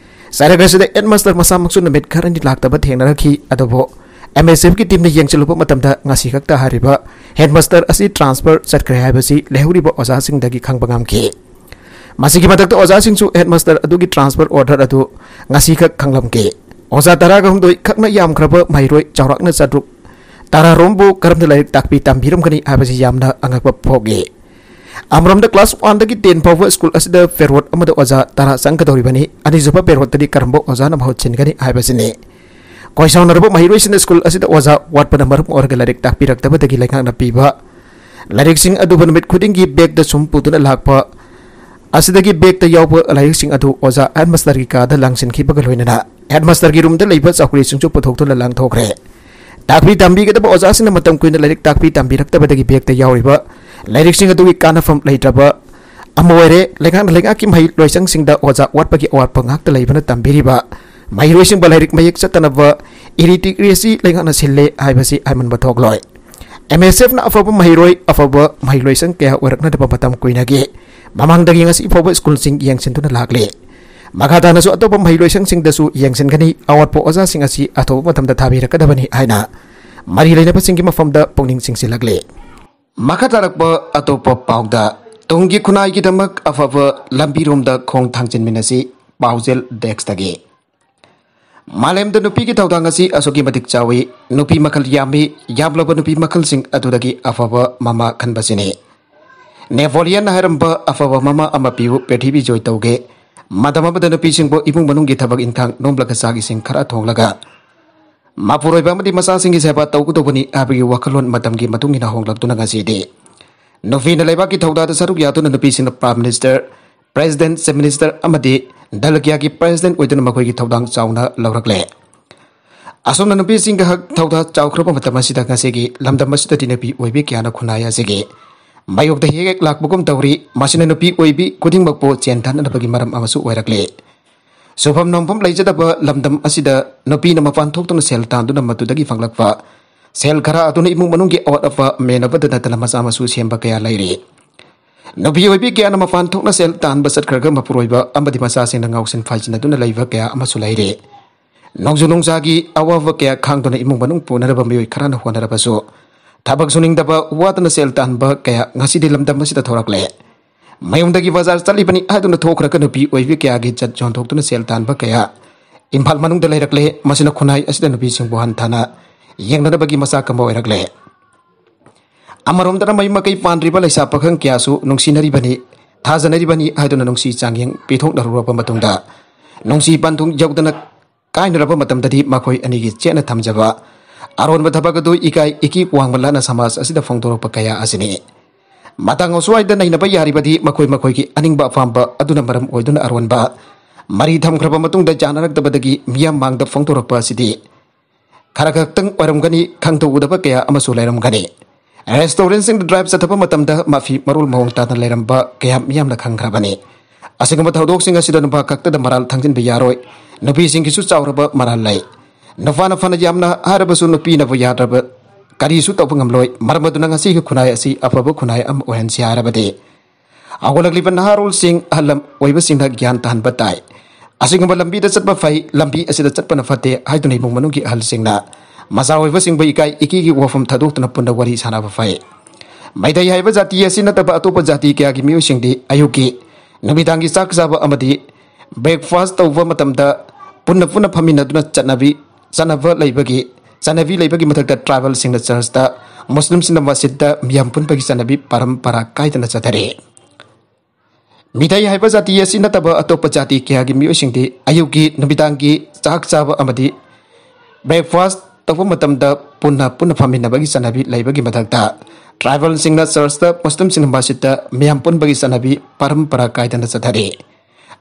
ꯆꯔꯛ ꯑꯁꯤꯗ headmaster ꯃꯁꯥꯃꯛꯁꯨ ꯅꯨꯃꯤꯠ ꯈꯔꯅꯤ ꯂꯥꯛꯇꯕ ꯊꯦꯡꯅꯔꯛꯈꯤ, ꯑꯗꯨꯕꯨ M S F ꯀꯤ team ꯅ ꯌꯦꯡꯁꯤꯜꯂꯨꯕ ꯃꯇꯝꯗ ꯉꯁꯤ ꯈꯛꯇ ꯍꯥꯏꯔꯤꯕ headmaster ꯑꯁꯤ transfer ꯆꯠꯈ꯭ꯔꯦ ꯍꯥꯏꯕꯁꯤ ꯂꯩꯍꯧꯔꯤꯕ ꯑꯣꯖꯥꯁꯤꯡꯗꯒꯤ ꯈꯪꯕ ꯉꯝꯈꯤ꯫ ꯃꯁꯤꯒꯤ ꯃꯊꯛꯇ ꯑꯣꯖꯥꯁꯤꯡꯁꯨ headmaster ꯑꯗꯨꯒꯤ transfer order ꯑꯗꯨ ꯉꯁꯤꯈꯛ ꯈꯪꯂꯝꯈꯤ꯫ ꯑꯣꯖꯥ ꯇꯔꯥꯒ ꯍꯨꯝꯗꯣꯏ ꯈꯛꯅ ꯌꯥꯝꯈ꯭ꯔꯕ ꯃꯍꯩꯔꯣꯏ ꯆꯥꯎꯔꯥꯛꯅ ꯆꯥꯇ꯭ꯔꯨꯛ ꯇꯔꯥꯔꯣꯝꯕꯨ ꯀꯔꯝꯅ ꯂꯥꯏꯔꯤꯛ ꯇꯥꯛꯄꯤ ꯇꯝꯕꯤꯔꯝꯒꯅꯤ ꯍꯥꯏꯕꯁꯤ ꯌꯥꯝꯅ ꯑꯉꯛꯄ ꯐꯥꯎꯏ꯫ ꯑꯃꯔꯣꯝꯗ class one ꯗꯒꯤ ten ꯐꯥꯎꯕ ꯁ꯭ꯀꯨꯜ ꯑꯁꯤꯗ ꯄꯦꯔꯣꯠ ꯑꯃꯗ ꯑꯣꯖꯥ ꯇꯔꯥ ꯆꯪꯒꯗꯧꯔꯤꯕꯅꯤ꯫ ꯑꯅꯤꯁꯨꯕ ꯄꯦꯔꯣꯠꯇꯗꯤ ꯀꯔꯝꯕ ꯑꯣꯖꯥꯅ ꯃꯍꯨꯠ ꯁꯤꯟꯒꯅꯤ ꯍꯥꯏꯕꯁꯤꯅꯤ꯫ ꯈꯣꯏꯁꯥꯎꯅꯔꯕ ꯃꯍꯩꯔꯣꯏꯁꯤꯡꯅ ꯁ꯭ꯀꯨꯜ ꯑꯁꯤꯗ ꯑꯣꯖꯥ ꯋꯥꯠꯄꯅ ꯃꯔꯝ ꯑꯣꯏꯔꯒ ꯂꯥꯏꯔꯤꯛ ꯇꯥꯛꯄꯤꯔꯛꯇꯕꯗꯒꯤ ꯂꯩꯉꯥꯛꯅ ꯄꯤꯕ ꯂꯥꯏꯔꯤꯛꯁꯤꯡ ꯑꯗꯨꯕꯨ ꯅꯨꯃꯤꯠ ꯈꯨꯗꯤꯡꯒꯤ bag ꯇ ꯁꯨꯝ ꯄꯨꯗꯨꯅ ꯂꯥꯛꯄ ꯑꯁꯤꯗꯒꯤ bag ꯇ ꯌꯥꯎꯕ ꯂꯥꯏꯔꯤꯛꯁꯤꯡ ꯑꯗꯨ ꯑꯣꯖꯥ headmaster ꯒꯤ ꯀꯥꯗ ꯂꯪꯁꯤꯟꯈꯤꯕꯒ ꯂꯣꯏꯅꯅ headmaster ꯒꯤ room ꯗ ꯂꯩꯕ ꯆꯧꯀ꯭ꯔꯤꯁꯤꯡꯁꯨ ꯄꯨꯊꯣꯛꯇꯨꯅ ꯂꯪꯊꯣꯛꯈ꯭ꯔꯦ꯫ ꯇꯥꯛꯄꯤ ꯇꯝꯕꯤꯒꯗꯕ ꯑꯣꯖꯥꯁꯤꯡꯅ ꯃꯇꯝ ꯀꯨꯏꯅ ꯂꯥꯏꯔꯤꯛ ꯇꯥꯛꯄꯤ ꯇꯝꯕꯤꯔꯛꯇꯕꯗꯒꯤ bag ꯇ ꯌꯥꯎꯔꯤꯕ ꯂꯥꯏꯔꯤꯛꯁꯤꯡ ꯑꯗꯨꯒꯤ ꯀꯥꯟꯅꯐꯝ ꯂꯩꯇ꯭ꯔꯕ ꯑꯃ ꯑꯣꯏꯔꯦ꯫ ꯂꯩꯉꯥꯛꯅ ꯂꯩꯉꯥꯛꯀꯤ ꯃꯍꯩ ꯂꯣꯏꯁꯪꯁꯤꯡꯗ ꯑꯣꯖꯥ ꯋꯥꯠꯄꯒꯤ ꯑꯋꯥꯠꯄ ꯉꯥꯛꯇ ꯂꯩꯕꯅ ꯇꯝꯕꯤꯔꯤꯕ ꯃꯍꯩꯔꯣꯏꯁꯤꯡꯕꯨ ꯂꯥꯏꯔꯤꯛ ꯃꯌꯦꯛ ꯆꯠꯇꯅꯕ illiteracy ꯂꯩꯉꯥꯛꯅ ꯁꯤꯜꯂꯦ ꯍꯥꯏꯕꯁꯤ ꯍꯥꯏꯃꯟꯕ ꯊꯣꯛꯂꯣꯏ꯫ M S F ꯅ ꯑꯐꯕ ꯃꯍꯩꯔꯣꯏ, ꯑꯐꯕ ꯃꯍꯩꯂꯣꯏꯁꯪ ꯀꯌꯥ ꯑꯣꯏꯔꯛꯅꯗꯕ ꯃꯇꯝ ꯀꯨꯏꯅꯒꯤ ꯃꯃꯥꯡꯗꯒꯤ ꯉꯁꯤ ꯐꯥꯎꯕ ꯁ꯭ꯀꯨꯜꯁꯤꯡ ꯌꯦꯡꯁꯤꯟꯗꯨꯅ ꯂꯥꯛꯂꯤ꯫ ꯃꯈꯥ ꯇꯥꯅꯁꯨ ꯑꯇꯣꯞꯄ ꯃꯍꯩꯂꯣꯏꯁꯪꯁꯤꯡꯗꯁꯨ ꯌꯦꯡꯁꯤꯟꯒꯅꯤ, ꯑꯋꯥꯠꯄ ꯑꯣꯖꯥꯁꯤꯡ ꯑꯁꯤ ꯑꯊꯨꯕ ꯃꯇꯝꯗ ꯊꯥꯕꯤꯔꯛꯀꯗꯕꯅꯤ ꯍꯥꯏꯅ ꯃꯔꯤ ꯂꯩꯅꯕꯁꯤꯡꯒꯤ ꯃꯐꯝꯗ ꯄꯨꯛꯅꯤꯡ ꯆꯤꯡꯁꯤꯜꯂꯛꯂꯤ꯫ ꯃꯈꯥ ꯇꯥꯔꯛꯄ ꯑꯇꯣꯞꯄ ꯄꯥꯎꯗ, ꯇꯨꯡꯒꯤ ꯈꯨꯟꯅꯥꯏꯒꯤꯗꯃꯛ ꯑꯐꯕ ꯂꯝꯕꯤꯔꯣꯝꯗ ꯈꯣꯡ ꯊꯥꯡꯖꯤꯟꯃꯤꯟꯅꯁꯤ꯫ ꯄꯥꯎꯖꯦꯜ desk ꯇꯒꯤ꯫ ꯃꯥꯂꯦꯝꯗ ꯅꯨꯄꯤꯒꯤ ꯊꯧꯗꯥꯡ ꯑꯁꯤ ꯑꯁꯨꯛꯀꯤ ꯃꯇꯤꯛ ꯆꯥꯎꯏ꯫ ꯅꯨꯄꯤ ꯃꯈꯜ ꯌꯥꯝꯃꯤ꯫ ꯌꯥꯝꯂꯕ ꯅꯨꯄꯤ ꯃꯈꯜꯁꯤꯡ ꯑꯗꯨꯗꯒꯤ ꯑꯐꯕ ꯃꯃꯥ ꯈꯟꯕꯁꯤꯅꯤ꯫ ꯅꯦꯄꯣꯂꯤꯌꯟꯅ ꯍꯥꯏꯔꯝꯕ, "ꯑꯐꯕ ꯃꯃꯥ ꯑꯃ ꯄꯤꯌꯨ, ꯄ꯭ꯔꯤꯊꯤꯕꯤ ꯖꯣꯏ ꯇꯧꯒꯦ"꯫ ꯃꯇꯝ ꯑꯃꯗ ꯅꯨꯄꯤꯁꯤꯡꯕꯨ ꯏꯃꯨꯡ ꯃꯅꯨꯡꯒꯤ ꯊꯕꯛ ꯏꯟꯈꯥꯡ, ꯅꯣꯝꯂꯒ ꯆꯥꯛ ꯏꯁꯤꯡ ꯈꯔ ꯊꯣꯡꯂꯒ ꯃꯄꯨꯔꯣꯏꯕ ꯑꯃꯗꯤ ꯃꯆꯥꯁꯤꯡꯒꯤ ꯁꯦꯕꯥ ꯇꯧꯒꯗꯧꯕꯅꯤ ꯍꯥꯏꯕꯒꯤ ꯋꯥꯈꯜꯂꯣꯟ ꯃꯇꯝꯒꯤ ꯃꯇꯨꯡ ꯏꯟꯅ ꯍꯣꯡꯂꯛꯇꯨꯅ ꯉꯁꯤꯗꯤ ꯅꯨꯄꯤꯅ ꯂꯩꯕꯥꯛꯀꯤ ꯊꯧꯗꯥꯗ ꯁꯔꯨꯛ ꯌꯥꯗꯨꯅ ꯅꯨꯄꯤꯁꯤꯡꯅ Prime Minister, President, Chief Minister ꯑꯃꯗꯤ ꯗꯜ ꯀꯌꯥꯒꯤ President ꯑꯣꯏꯗꯨꯅ ꯃꯈꯣꯏꯒꯤ ꯊꯧꯗꯥꯡ ꯆꯥꯎꯅ ꯂꯧꯔꯛꯂꯦ꯫ ꯑꯁꯨꯝꯅ ꯅꯨꯄꯤꯁꯤꯡꯒꯤ ꯍꯛ ꯊꯧꯗꯥ ꯆꯥꯎꯈ꯭ꯔꯕ ꯃꯇꯝ ꯑꯁꯤꯗ ꯉꯁꯤꯒꯤ ꯂꯝꯗꯝ ꯑꯁꯤꯗꯗꯤ ꯅꯨꯄꯤ ꯑꯣꯏꯕꯤ ꯀꯌꯥꯅ ꯈꯨꯟꯅꯥꯏ ꯑꯁꯤꯒꯤ ꯃꯥꯌꯣꯛꯇ ꯍꯦꯛ ꯍꯦꯛ ꯂꯥꯛꯄꯒꯨꯝ ꯇꯧꯔꯤ꯫ ꯃꯁꯤꯅ ꯅꯨꯄꯤ ꯑꯣꯏꯕꯤ ꯈꯨꯗꯤꯡꯃꯛꯄꯨ ꯆꯦꯟ ꯊꯥꯅꯅꯕꯒꯤ ꯃꯔꯝ ꯑꯃꯁꯨ ꯑꯣꯏꯔꯛꯂꯤ꯫ ꯁꯨꯐꯝ ꯅꯣꯝꯐꯝ ꯂꯩꯖꯗꯕ ꯂꯝꯗꯝ ꯑꯁꯤꯗ ꯅꯨꯄꯤꯅ ꯃꯄꯥꯟ ꯊꯣꯛꯇꯨꯅ ꯁꯦꯜ ꯇꯥꯟꯗꯨꯅ ꯃꯗꯨꯗꯒꯤ ꯐꯪꯂꯛꯄ ꯁꯦꯜ ꯈꯔ ꯑꯗꯨꯅ ꯏꯃꯨꯡ ꯃꯅꯨꯡꯒꯤ ꯑꯋꯥꯠ ꯑꯄꯥ ꯃꯦꯟꯅꯕꯗ ꯅꯠꯇꯅ ꯃꯆꯥ ꯃꯁꯨ ꯁꯦꯝꯕ ꯀꯌꯥ ꯂꯩꯔꯤ꯫ ꯅꯨꯄꯤ ꯑꯣꯏꯕꯤ ꯀꯌꯥꯅ ꯃꯄꯥꯟ ꯊꯣꯛꯅ ꯁꯦꯜ ꯇꯥꯟꯕ ꯆꯠꯈ꯭ꯔꯒ ꯃꯄꯨꯔꯣꯏꯕ ꯑꯃꯗꯤ ꯃꯆꯥꯁꯤꯡꯅ ꯉꯥꯎꯁꯤꯟ ꯐꯥꯏꯖꯤꯟꯅꯗꯨꯅ ꯂꯩꯕ ꯀꯌꯥ ꯑꯃꯁꯨ ꯂꯩꯔꯤ꯫ ꯅꯣꯡꯖꯨ ꯅꯨꯡꯁꯥꯒꯤ ꯑꯋꯥꯕ ꯀꯌꯥ ꯈꯥꯡꯗꯨꯅ ꯏꯃꯨꯡ ꯃꯅꯨꯡ ꯄꯨꯅꯅꯕ ꯃꯤꯑꯣꯏ ꯈꯔꯅ ꯍꯣꯠꯅꯔꯕꯁꯨ ꯊꯕꯛ ꯁꯨꯅꯤꯡꯗꯕ, ꯋꯥꯗꯅ ꯁꯦꯜ ꯇꯥꯟꯕ ꯀꯌꯥ ꯉꯁꯤꯗꯤ ꯂꯝꯗꯝ ꯑꯁꯤꯗ ꯊꯣꯔꯛꯂꯦ꯫ ꯃꯌꯨꯝꯗꯒꯤ ꯕꯖꯥꯔ ꯆꯠꯂꯤꯕꯅꯤ ꯍꯥꯏꯗꯨꯅ ꯊꯣꯛꯈ꯭ꯔꯒ ꯅꯨꯄꯤ ꯑꯣꯏꯕꯤ ꯀꯌꯥꯒꯤ ꯖꯠ ꯌꯣꯟꯊꯣꯛꯇꯨꯅ ꯁꯦꯜ ꯇꯥꯟꯕ ꯀꯌꯥ ꯏꯝꯐꯥꯜ ꯃꯅꯨꯡꯗ ꯂꯩꯔꯛꯂꯦ꯫ ꯃꯁꯤꯅ ꯈꯨꯟꯅꯥꯏ ꯑꯁꯤꯗ ꯅꯨꯄꯤꯁꯤꯡꯕꯨ ꯍꯟꯊꯅ ꯌꯦꯡꯅꯅꯕꯒꯤ ꯃꯆꯥꯛ ꯑꯃ ꯑꯣꯏꯔꯛꯂꯦ꯫ ꯑꯃꯔꯣꯝꯗꯅ ꯃꯌꯨꯝ ꯃꯀꯩ ꯄꯥꯟꯗ꯭ꯔꯤꯕ ꯂꯩꯁꯥ ꯄꯥꯈꯪ ꯀꯌꯥꯁꯨ ꯅꯨꯡꯁꯤꯅꯔꯤꯕꯅꯤ, ꯊꯥꯖꯅꯔꯤꯕꯅꯤ ꯍꯥꯏꯗꯨꯅ ꯅꯨꯡꯁꯤ ꯆꯥꯡꯌꯦꯡ ꯄꯤꯊꯣꯛꯅꯔꯨꯔꯕ ꯃꯇꯨꯡꯗ ꯅꯨꯡꯁꯤ ꯄꯟꯊꯨꯡ ꯌꯧꯗꯅ ꯀꯥꯏꯅꯔꯕ ꯃꯇꯝꯗꯗꯤ ꯃꯈꯣꯏ ꯑꯅꯤꯒꯤ ꯆꯦꯠꯅ ꯊꯝꯖꯕ ꯑꯔꯣꯟꯕ ꯊꯕꯛ ꯑꯗꯨ ꯏꯀꯥꯏ ꯏꯀꯤ ꯋꯥꯡꯃ ꯂꯥꯟꯅ ꯁꯃꯥꯖ ꯑꯁꯤꯗ ꯐꯣꯡꯗꯣꯔꯛꯄ ꯀꯌꯥ ꯑꯁꯤꯅꯤ꯫ ꯃꯇꯥꯡ ꯑꯁ꯭ꯋꯥꯏꯗ ꯅꯩꯅꯕ ꯌꯥꯔꯤꯕꯗꯤ ꯃꯈꯣꯏ ꯃꯈꯣꯏꯒꯤ ꯑꯅꯤꯡꯕ ꯑꯄꯥꯝꯕ ꯑꯗꯨꯅ ꯃꯔꯝ ꯑꯣꯏꯗꯨꯅ ꯑꯔꯣꯟꯕ ꯃꯔꯤ ꯊꯝꯈ꯭ꯔꯕ ꯃꯇꯨꯡꯗ ꯌꯥꯅꯔꯛꯇꯕꯗꯒꯤ ꯃꯤꯌꯥꯝ ꯃꯥꯡꯗ ꯐꯣꯡꯗꯣꯔꯛꯄ ꯑꯁꯤꯗꯤ ꯈꯔ ꯈꯛꯇꯪ ꯑꯣꯏꯔꯝꯒꯅꯤ, ꯈꯪꯗꯣꯛꯎꯗꯕ ꯀꯌꯥ ꯑꯃꯁꯨ ꯂꯩꯔꯝꯒꯅꯤ꯫ ꯔꯦꯁꯇꯨꯔꯦꯟꯁꯤꯡꯗ ꯗ꯭ꯔꯥꯏꯚ ꯆꯠꯊꯕ ꯃꯇꯝꯗ ꯃꯐꯤ ꯃꯔꯣꯜ ꯃꯑꯣꯡ ꯇꯥꯅ ꯂꯩꯔꯝꯕ ꯀꯌꯥ ꯃꯤꯌꯥꯝꯅ ꯈꯪꯈ꯭ꯔꯕꯅꯤ꯫ ꯑꯁꯤꯒꯨꯝꯕ ꯊꯧꯗꯣꯛꯁꯤꯡ ꯑꯁꯤꯗ ꯅꯨꯄꯥ ꯈꯛꯇꯗ ꯃꯔꯥꯜ ꯊꯥꯡꯖꯤꯟꯕ ꯌꯥꯔꯣꯏ꯫ ꯅꯨꯄꯤꯁꯤꯡꯒꯤꯁꯨ ꯆꯥꯎꯔꯕ ꯃꯔꯥꯜ ꯂꯩ꯫ ꯅꯨꯄꯥꯅ ꯐꯅ ꯌꯥꯝꯅ ꯍꯥꯏꯔꯕꯁꯨ ꯅꯨꯄꯤꯅꯕꯨ ꯌꯥꯗ꯭ꯔꯕ ꯀꯔꯤꯁꯨ ꯇꯧꯕ ꯉꯝꯂꯣꯏ꯫ ꯃꯔꯝ ꯑꯗꯨꯅ ꯉꯁꯤꯒꯤ ꯈꯨꯟꯅꯥꯏ ꯑꯁꯤ ꯑꯐꯕ ꯈꯨꯟꯅꯥꯏ ꯑꯃ ꯑꯣꯏꯍꯟꯁꯤ ꯍꯥꯏꯔꯕꯗꯤ ꯍꯧꯒꯠꯂꯛꯂꯤꯕ ꯅꯍꯥꯔꯣꯜꯁꯤꯡ, ꯑꯍꯜ ꯂꯝ ꯑꯣꯏꯕꯁꯤꯡꯅ ꯒ꯭ꯌꯥꯟ ꯇꯥꯍꯟꯕ ꯇꯥꯏ꯫ ꯑꯁꯤꯒꯨꯝꯕ ꯂꯝꯕꯤꯗ ꯆꯠꯄ ꯐꯩ, ꯂꯝꯕꯤ ꯑꯁꯤꯗ ꯆꯠꯄꯅ ꯐꯠꯇꯦ ꯍꯥꯏꯗꯨꯅ ꯏꯃꯨꯡ ꯃꯅꯨꯡꯒꯤ ꯑꯍꯜꯁꯤꯡꯅ ꯃꯆꯥ ꯑꯣꯏꯕꯁꯤꯡꯕꯨ ꯏꯀꯥꯏ ꯏꯀꯤꯒꯤ ꯋꯥꯐꯝ ꯊꯥꯗꯣꯛꯇꯨꯅ ꯄꯨꯟꯅ ꯋꯥꯔꯤ ꯁꯥꯟꯅꯕ ꯐꯩ꯫ ꯃꯩꯇꯩ ꯍꯥꯏꯕ ꯖꯥꯇꯤ ꯑꯁꯤ ꯅꯠꯇꯕ ꯑꯇꯣꯞꯄ ꯖꯥꯇꯤ ꯀꯌꯥꯒꯤ ꯃꯤꯑꯣꯏꯁꯤꯡꯗꯤ ꯑꯌꯨꯛꯀꯤ, ꯅꯨꯃꯤꯗꯥꯡꯒꯤ ꯆꯥꯛ ꯆꯥꯕ ꯑꯃꯗꯤ breakfast ꯇꯧꯕ ꯃꯇꯝꯗ ꯄꯨꯟꯅ ꯄꯨꯟꯅ ꯐꯝꯃꯤꯟꯅꯗꯨꯅ ꯆꯠꯅꯕꯤ, ꯆꯠꯅꯕ ꯂꯩꯕꯒꯤ, ꯆꯠꯅꯕꯤ ꯂꯩꯕꯒꯤ ꯃꯊꯛꯇ ꯇ꯭ꯔꯥꯏꯕꯦꯜꯁꯤꯡꯅ ꯆꯔꯆꯇ, ꯃꯨꯁꯂꯤꯝꯁꯤꯡꯅ ꯃꯁꯖꯤꯗꯇ ꯃꯤꯌꯥꯝ ꯄꯨꯟꯕꯒꯤ ꯆꯠꯅꯕꯤ ꯄꯔꯝꯄꯔꯥ ꯀꯥꯏꯗꯅ ꯆꯠꯊꯔꯤ꯫ ꯃꯤꯇꯩ ꯍꯥꯏꯕ ꯖꯥꯇꯤ ꯑꯁꯤ ꯅꯠꯇꯕ ꯑꯇꯣꯞꯄ ꯖꯥꯇꯤ ꯀꯌꯥꯒꯤ ꯃꯤꯑꯣꯏꯁꯤꯡꯗꯤ ꯑꯌꯨꯛꯀꯤ, ꯅꯨꯃꯤꯗꯥꯡꯒꯤ ꯆꯥꯛ ꯆꯥꯕ ꯑꯃꯗꯤ breakfast ꯇꯧꯕ ꯃꯇꯝꯗ ꯄꯨꯟꯅ ꯄꯨꯟꯅ ꯐꯝꯃꯤꯟꯅꯕꯒꯤ ꯆꯠꯅꯕꯤ ꯂꯩꯕꯒꯤ ꯃꯊꯛꯇ, tribal ꯁꯤꯡꯅ church ꯇ, Muslim ꯁꯤꯡꯅ ꯃꯁꯖꯤꯗ ꯇ ꯃꯤꯌꯥꯝ ꯄꯨꯟꯕꯒꯤ ꯆꯠꯅꯕꯤ ꯄꯔꯝꯄꯔꯥ ꯀꯥꯏꯗꯅ ꯆꯠꯊꯔꯤ꯫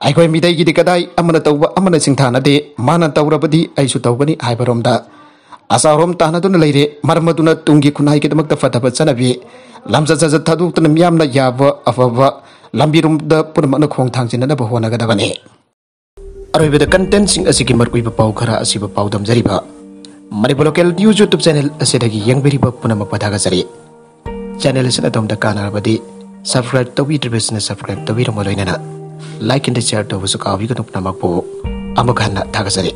ꯑꯩꯈꯣꯏ ꯃꯤꯇꯩꯒꯤꯗꯤ ꯀꯗꯥꯏ ꯑꯃꯅ ꯇꯧꯕ ꯑꯃꯅ ꯁꯤꯡꯊꯥꯅꯗꯦ, ꯃꯥꯅ ꯇꯧꯔꯕꯗꯤ ꯑꯩꯁꯨ ꯇꯧꯒꯅꯤ ꯍꯥꯏꯕꯔꯣꯝꯗ ꯑꯆꯥꯎꯔꯣꯝ ꯇꯥꯟꯅꯗꯨꯅ ꯂꯩꯔꯦ꯫ ꯃꯔꯝ ꯑꯗꯨꯅ ꯇꯨꯡꯒꯤ ꯈꯨꯟꯅꯥꯏꯒꯤꯗꯃꯛꯇ ꯐꯠꯇꯕ ꯆꯠꯅꯕꯤ, ꯂꯝꯆꯠ ꯁꯥꯖꯠ ꯊꯥꯗꯣꯛꯇꯨꯅ ꯃꯤꯌꯥꯝꯅ ꯌꯥꯕ ꯑꯐꯕ ꯂꯝꯕꯤꯔꯣꯝꯗ ꯄꯨꯝꯅꯃꯛꯅ ꯈꯣꯡ ꯊꯥꯡꯖꯤꯟꯅꯅꯕ ꯍꯣꯠꯅꯒꯗꯕꯅꯤ꯫ ꯑꯔꯣꯏꯕꯗ content ꯁꯤꯡ ꯑꯁꯤꯒꯤ ꯃꯔꯨꯑꯣꯏꯕ ꯄꯥꯎ ꯈꯔ ꯑꯁꯤꯕꯨ ꯄꯥꯎꯗꯝꯖꯔꯤꯕ Manipur Local News YouTube channel ꯑꯁꯤꯗꯒꯤ ꯌꯦꯡꯕꯤꯔꯤꯕ ꯄꯨꯝꯅꯃꯛꯄꯨ ꯊꯥꯒꯠꯆꯔꯤ꯫ Channel ꯑꯁꯤꯅ ꯑꯗꯣꯝꯗ ꯀꯥꯟꯅꯔꯕꯗꯤ subscribe ꯇꯧꯕꯤꯗ꯭ꯔꯤꯕꯁꯤꯡꯅ subscribe ꯇꯧꯕꯤꯔꯝꯃ ꯂꯣꯏꯅꯅ like and share ꯇꯧꯕꯁꯨ ꯀꯥꯎꯕꯤꯒꯅꯨ꯫ ꯄꯨꯝꯅꯃꯛꯄꯨ ꯑꯃꯨꯛ ꯍꯟꯅ ꯊꯥꯒꯠꯆꯔꯤ꯫